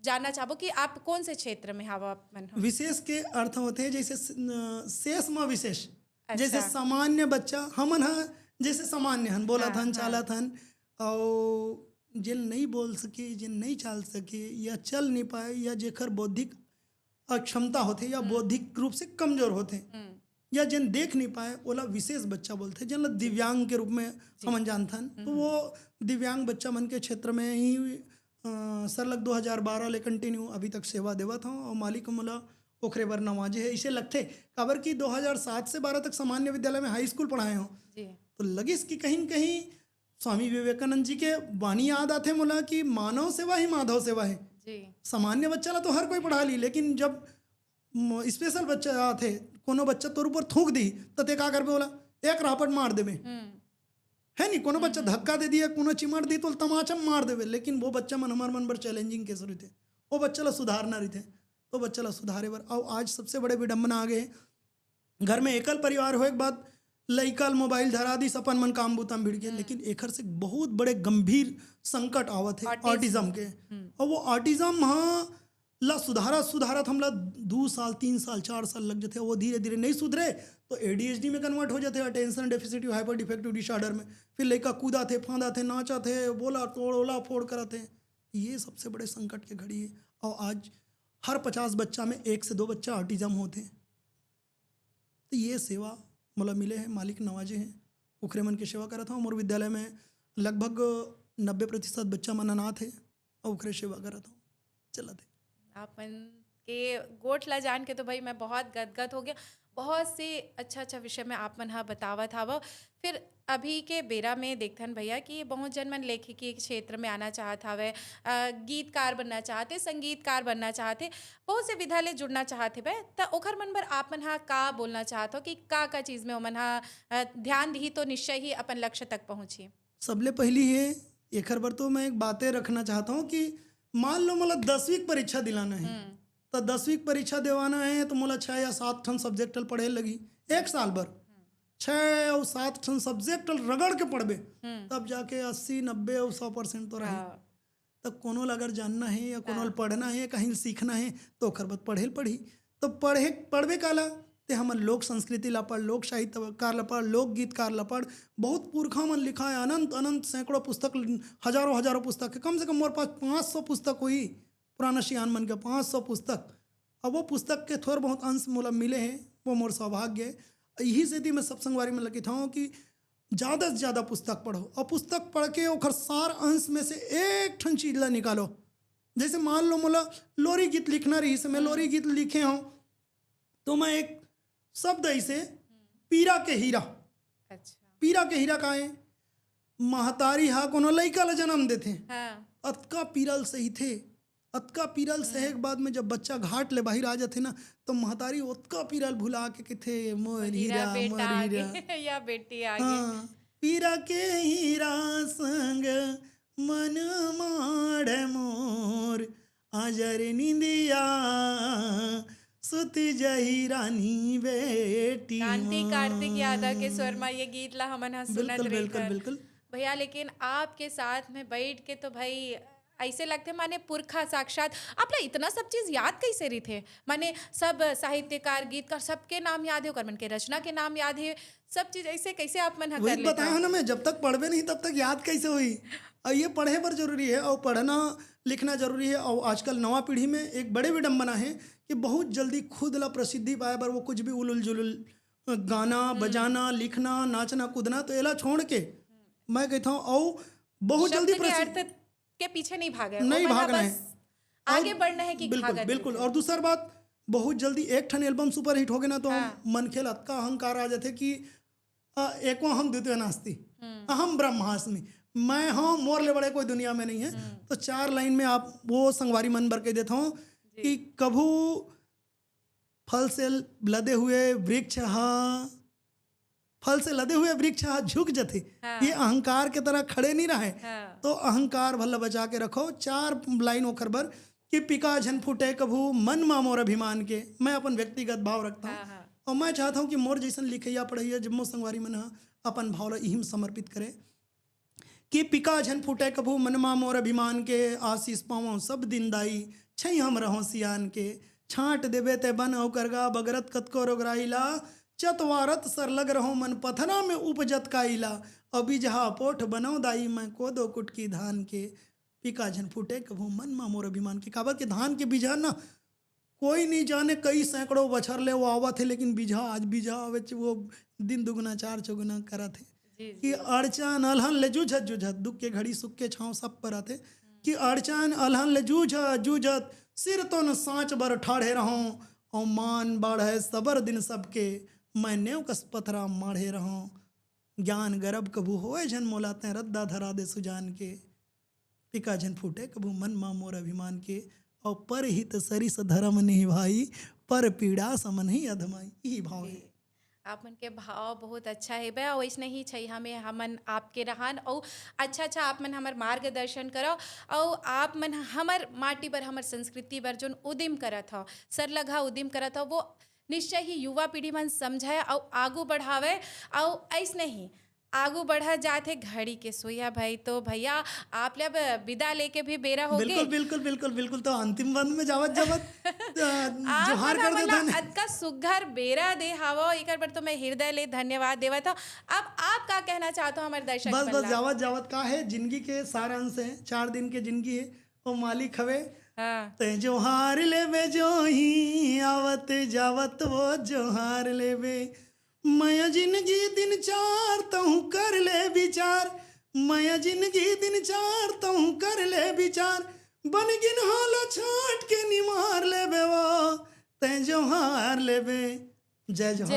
जानना चाहबो कि आप कौन से क्षेत्र में हव आप मन ह? विशेष के अर्थ होथे जैसे स-, न-, शेष म विशेष। अच्छा। जैसे सामान्य बच्चा, हमन ह जैसे सामान्य हन, बोलत हाँ, हन, हाँ। चालत हन, और जिन नहीं बोल सके, जिन नहीं चाल सके या चल नहीं पाए या जेकर बौद्धिक अक्षमता होथे या बौद्धिक रूप से कमजोर होथे या जिन देख नहीं पाए, ओला विशेष बच्चा बोलथे, जिन ला दिव्यांग के रूप में हमन जानथन। तो वो दिव्यांग बच्चा मन के क्षेत्र में ही, अ, सरलग दो हज़ार बारह ले कंटिन्यू अभी तक सेवा देवत हूँ और मालिक मोला ओखरे बर नवाजे हे, इसे लगथे। काबर कि दो हज़ार सात से बारह तक सामान्य विद्यालय में हाई स्कूल पढ़ाए हूँ। जी। तो लगिस कि कहीं न कहीं स्वामी विवेकानंद जी के बानी याद आथे मोला कि मानव सेवा ही माधव सेवा है। जी। सामान्य बच्चा ला तो हर कोई पढ़ा ली, लेकिन जब म-, स्पेशल बच्चा आथे, कोनो बच्चा तोर ऊपर थूक दी, त ते का करबे ओला? एक रापट मार देबे। हम्म। है नी, कोनो बच्चा धक्का दे दिया, कोनो चिमट दी, तो तमाचा मार देबे। लेकिन वो बच्चा मन हमर मन बर चैलेंजिंग केस रहिथे, वो बच्चा ला सुधारना रहिथे, तो बच्चा ला सुधारे बर। अउ आज सबसे बड़े विडंबना आ गए, घर में एकल परिवार होए के बाद लइका ल मोबाइल धरा दिस, अपन मन काम बूता में भिड़ के। लेकिन एखर से बहुत बड़े गंभीर संकट आवत हे Autism। ऑटिज्म के। और वो ऑटिज्म ह ला सुधारत सुधारत हमला दू साल, तीन साल, चार साल लग जथे, वो धीरे धीरे नहीं सुधरे तो एडीएचडी में कन्वर्ट हो जाथे, attention deficit hyper defective disorder में। फिर लइका कूदाथे, फांदाथे, नाचाथे, बोला तोड़ ओला फोड़ करत हे। ये सबसे बड़े संकट के घड़ी है। और आज हर पचास बच्चा में एक से दो बच्चा ऑटिज्म होथे। तो ये सेवा मोला मिले हे, मालिक नवाजे हे, ओखरे मन के सेवा करत हूँ। मोर विद्यालय में लगभग नब्बे प्रतिशत बच्चा मन अनाथ हे और ओखरे सेवा करत हूँ, चलत हे। आप मन के गोठ ला जान के तो भाई मैं बहुत गदगद हो गया। बहुत से अच्छा अच्छा विषय में आप मन ह बतावत हव। फिर अभी के बेरा में देखथन भैया कि बहुत जन मन लेखिकी क्षेत्र में आना चाहत हवे, अ, गीतकार बनना चाहत हे, संगीतकार बनना चाहत हे, बहुत से विधा ले जुड़ना चाहत हवे, त ओखर मन बर आप मन ह का बोलना चाहत हो कि का का चीज में ओमन ह, अ, ध्यान दिही तो निश्चय ही अपन लक्ष्य तक पहुंचही? सबले पहली ये एखर बर तो मैं एक बातें रखना चाहता हूँ कि मान लो मोला दसवीं के परीक्षा दिलाना है, तो दसवीं के परीक्षा देवाना है तो मोला छः या सात ठन सब्जेक्ट ल पढ़े लगी एक साल भर। छः और सात ठन सब्जेक्ट ल रगड़ के पढ़बे, तब जाके अस्सी, नब्बे और सौ परसेंट तो रही। हाँ। तब कोनो ला अगर जानना है या कोनो ला पढ़ना है या कहीं सीखना है तो ओखर बाद पढ़े ल पढ़ी। तो पढ़े पढ़बे काला ते हमन लोक संस्कृति ला पढ़, लोक साहित्यकार ला पढ़, लोक गीतकार ला पढ़। बहुत पुरखा मन लिखा है, अनंत अनंत सैकड़ों पुस्तक, हजारों हजारों पुस्तक है। कम से कम मोर पास पाँच सौ पुस्तक होही पुराना सियान मन के, पाँच सौ पुस्तक। अब वो पुस्तक के थोर बहुत अंश मोला मिले हैं, वो मोर सौभाग्य है। यही सेती मैं सब संगवारी मन ला कहिथौं कि ज़्यादा से ज़्यादा पुस्तक पढ़ो और पुस्तक पढ़ के ओखर सार अंश में से एक ठन चीज ला निकालो। जैसे मान लो मोला लोरी गीत लिखना रहिस, मैं लोरी गीत लिखे हूँ तो मैं एक शब्द ऐसे, पीरा के हीरा। अच्छा। पीरा के हीरा का है? महतारी हा कोनो लइका ला जन्म देथे, हाँ। अतका पीरा ल सहिथे, अतका पीरा ल सहे के बाद में जब बच्चा घाट ले बाहिर आ जाथे ना, तो महतारी ओतका पीरा ल भुला के कथे, "मोर हीरा हीरा, मोर बेटा आगे हीरा।" या बेटी आगे। हाँ, पीरा के हीरा संग मन माढ़ मोर, आजर निंदिया सुत जही रानी बेटी कांति मोर। कार्तिक यादव के स्वर में ये गीत ला हमन ह सुनत बिल्कुल, बिल्कुल, रहिथन। बिल्कुल। भैया, लेकिन आपके साथ में बैठ के तो भाई ऐसे लगथे माने पुरखा साक्षात। आप ला इतना सब चीज याद कैसे रहिथे? माने सब साहित्यकार, गीतकार, सबके नाम याद है, ओकर मन के रचना के नाम याद है, सब चीज ऐसे कैसे आप मन ह कर वही लेता? बताया ना मैं, जब तक पढ़बे नहीं तब तक याद कैसे होही? और ये पढ़े बर जरूरी है और पढ़ना लिखना जरूरी है। और आजकल नवा पीढ़ी में एक बड़े विडम्बना है कि बहुत जल्दी खुद ला प्रसिद्धि पाए बर वो कुछ भी उलुल जुलुल गाना बजाना, लिखना, नाचना कूदना, तो एला छोड़ के मैं कहता हूँ और बहुत शब्द जल्दी के प्रसिद्ध अर्थ के पीछे नहीं भागे, नहीं ओमन ह भागना बस है। आगे और बढ़ना है कि बिल्कुल भागत बिल्कुल। रहिथे। और दूसर बात, बहुत जल्दी एक ठन एल्बम सुपरहिट हो गए ना, तो हाँ। मनखे ला अतका अहंकार आ जाथे कि "आ, एको अहम द्वितीय नास्ति, हम्म। अहम ब्रह्मास्मि, मैं हूँ, मोर ले बड़े कोई दुनिया में नहीं है।" हम्म। तो चार लाइन में आप वो संगवारी मन बर कह देता हूँ जी। कि कभू फल से लदे हुए वृक्ष हा, फल से लदे हुए वृक्ष हा झुक जथे, हाँ। ये अहंकार के तरह खड़े नहीं रहे। हाँ। तो अहंकार भला बचा के रखो। चार लाइन ओखर बर कि "पिका झन फूटे कभू मन मा मोर अभिमान के", मैं अपन व्यक्तिगत भाव रखता हूँ। हाँ, हाँ। और मैं चाहता हूँ कि मोर जैसन लिखैया पढ़ैया जम्मो संगवारी मन ह अपन भाव ला इही म समर्पित करे कि "पिका झन फूटे कभू मन मा मोर अभिमान के, आशीष पावों सब दिन दाई, छैया म रहों सियान के। छांट देबे ते बन अउ करगा बगरत कतको रोगराई ला, चतवारत सरलग रहों मन पथरा में उपजत काई ला, अउ बिजहा पोठ बनों दाई मैं कोदो कुटकी धान के। पिका झन फूटे कभू मन मा मोर अभिमान के।" काबर के धान के बिजहा ना कोई नहीं जाने, कई सैकड़ों बछर ले वो आवत है, लेकिन बिजहा आज बिजहा आवे च-, वो दिन दुगुना चार चौगुना करत है। जी, जी। कि अड़चन अलहन ले जूझत जूझत, दुख के घड़ी सुख के छांव सब पर आथे। कि अड़चन अलहन ले जूझत जूझत, सिर तो न सांच बर ठाढ़े रहूं, अउ मान बाढ़े सबर दिन सबके, मैं नेव कस पथरा माढ़े रहूं। ज्ञान गरब कभू होए झन मोला, तैं रद्दा धरा दे सुजान के। पिका झन फूटे कभू मन मा मोर अभिमान के, अउ परहित सरिस धरम निभाई, पर पीड़ा समन ही अधमाई। यही भाव है। जी। आप मन के भाव बहुत अच्छा हेबे, अउ अइसने ही छैया में हमन आपके रहन, अउ अच्छा अच्छा आप मन हमर मार्गदर्शन करव, अउ आप मन हमर माटी बर, हमर संस्कृति बर जोन उदिम करत हव, सरलघा उदिम करत हव, वो निश्चय ही युवा पीढ़ी मन समझय अउ आगू बढ़ावय, अउ अइसने ही आगू बढ़ा जात हे घड़ी के सुइया भाई। तो भैया, आप ले अब विदा लेके भी बेरा हो बिल्कुल गे। बिल्कुल बिल्कुल बिल्कुल। तो अंतिम बंद में जावत जावत अ, आप जोहार मन कर हमन देथन। ला अतका सुघर बेरा दे हावव, एकर बर तो मैं हृदय ले धन्यवाद देवत हव। अब आप का कहना चाहत हव हमर दर्शक बस मन बस ला? जावत जावत का है, जिंदगी के सारांश है, चार दिन के जिंदगी है, वो मालिक हवे। हाँ। तैं जोहार लेबे जोही आवत जावत वो जोहार लेबे। मया जिंदगी दिन चार तहूँ कर ले विचार, मया जिंदगी दिन चार तहूँ कर ले विचार, बन गिन हाला छाट के निमार लेबे वो, तैं जोहार लेबे। जय जोहार।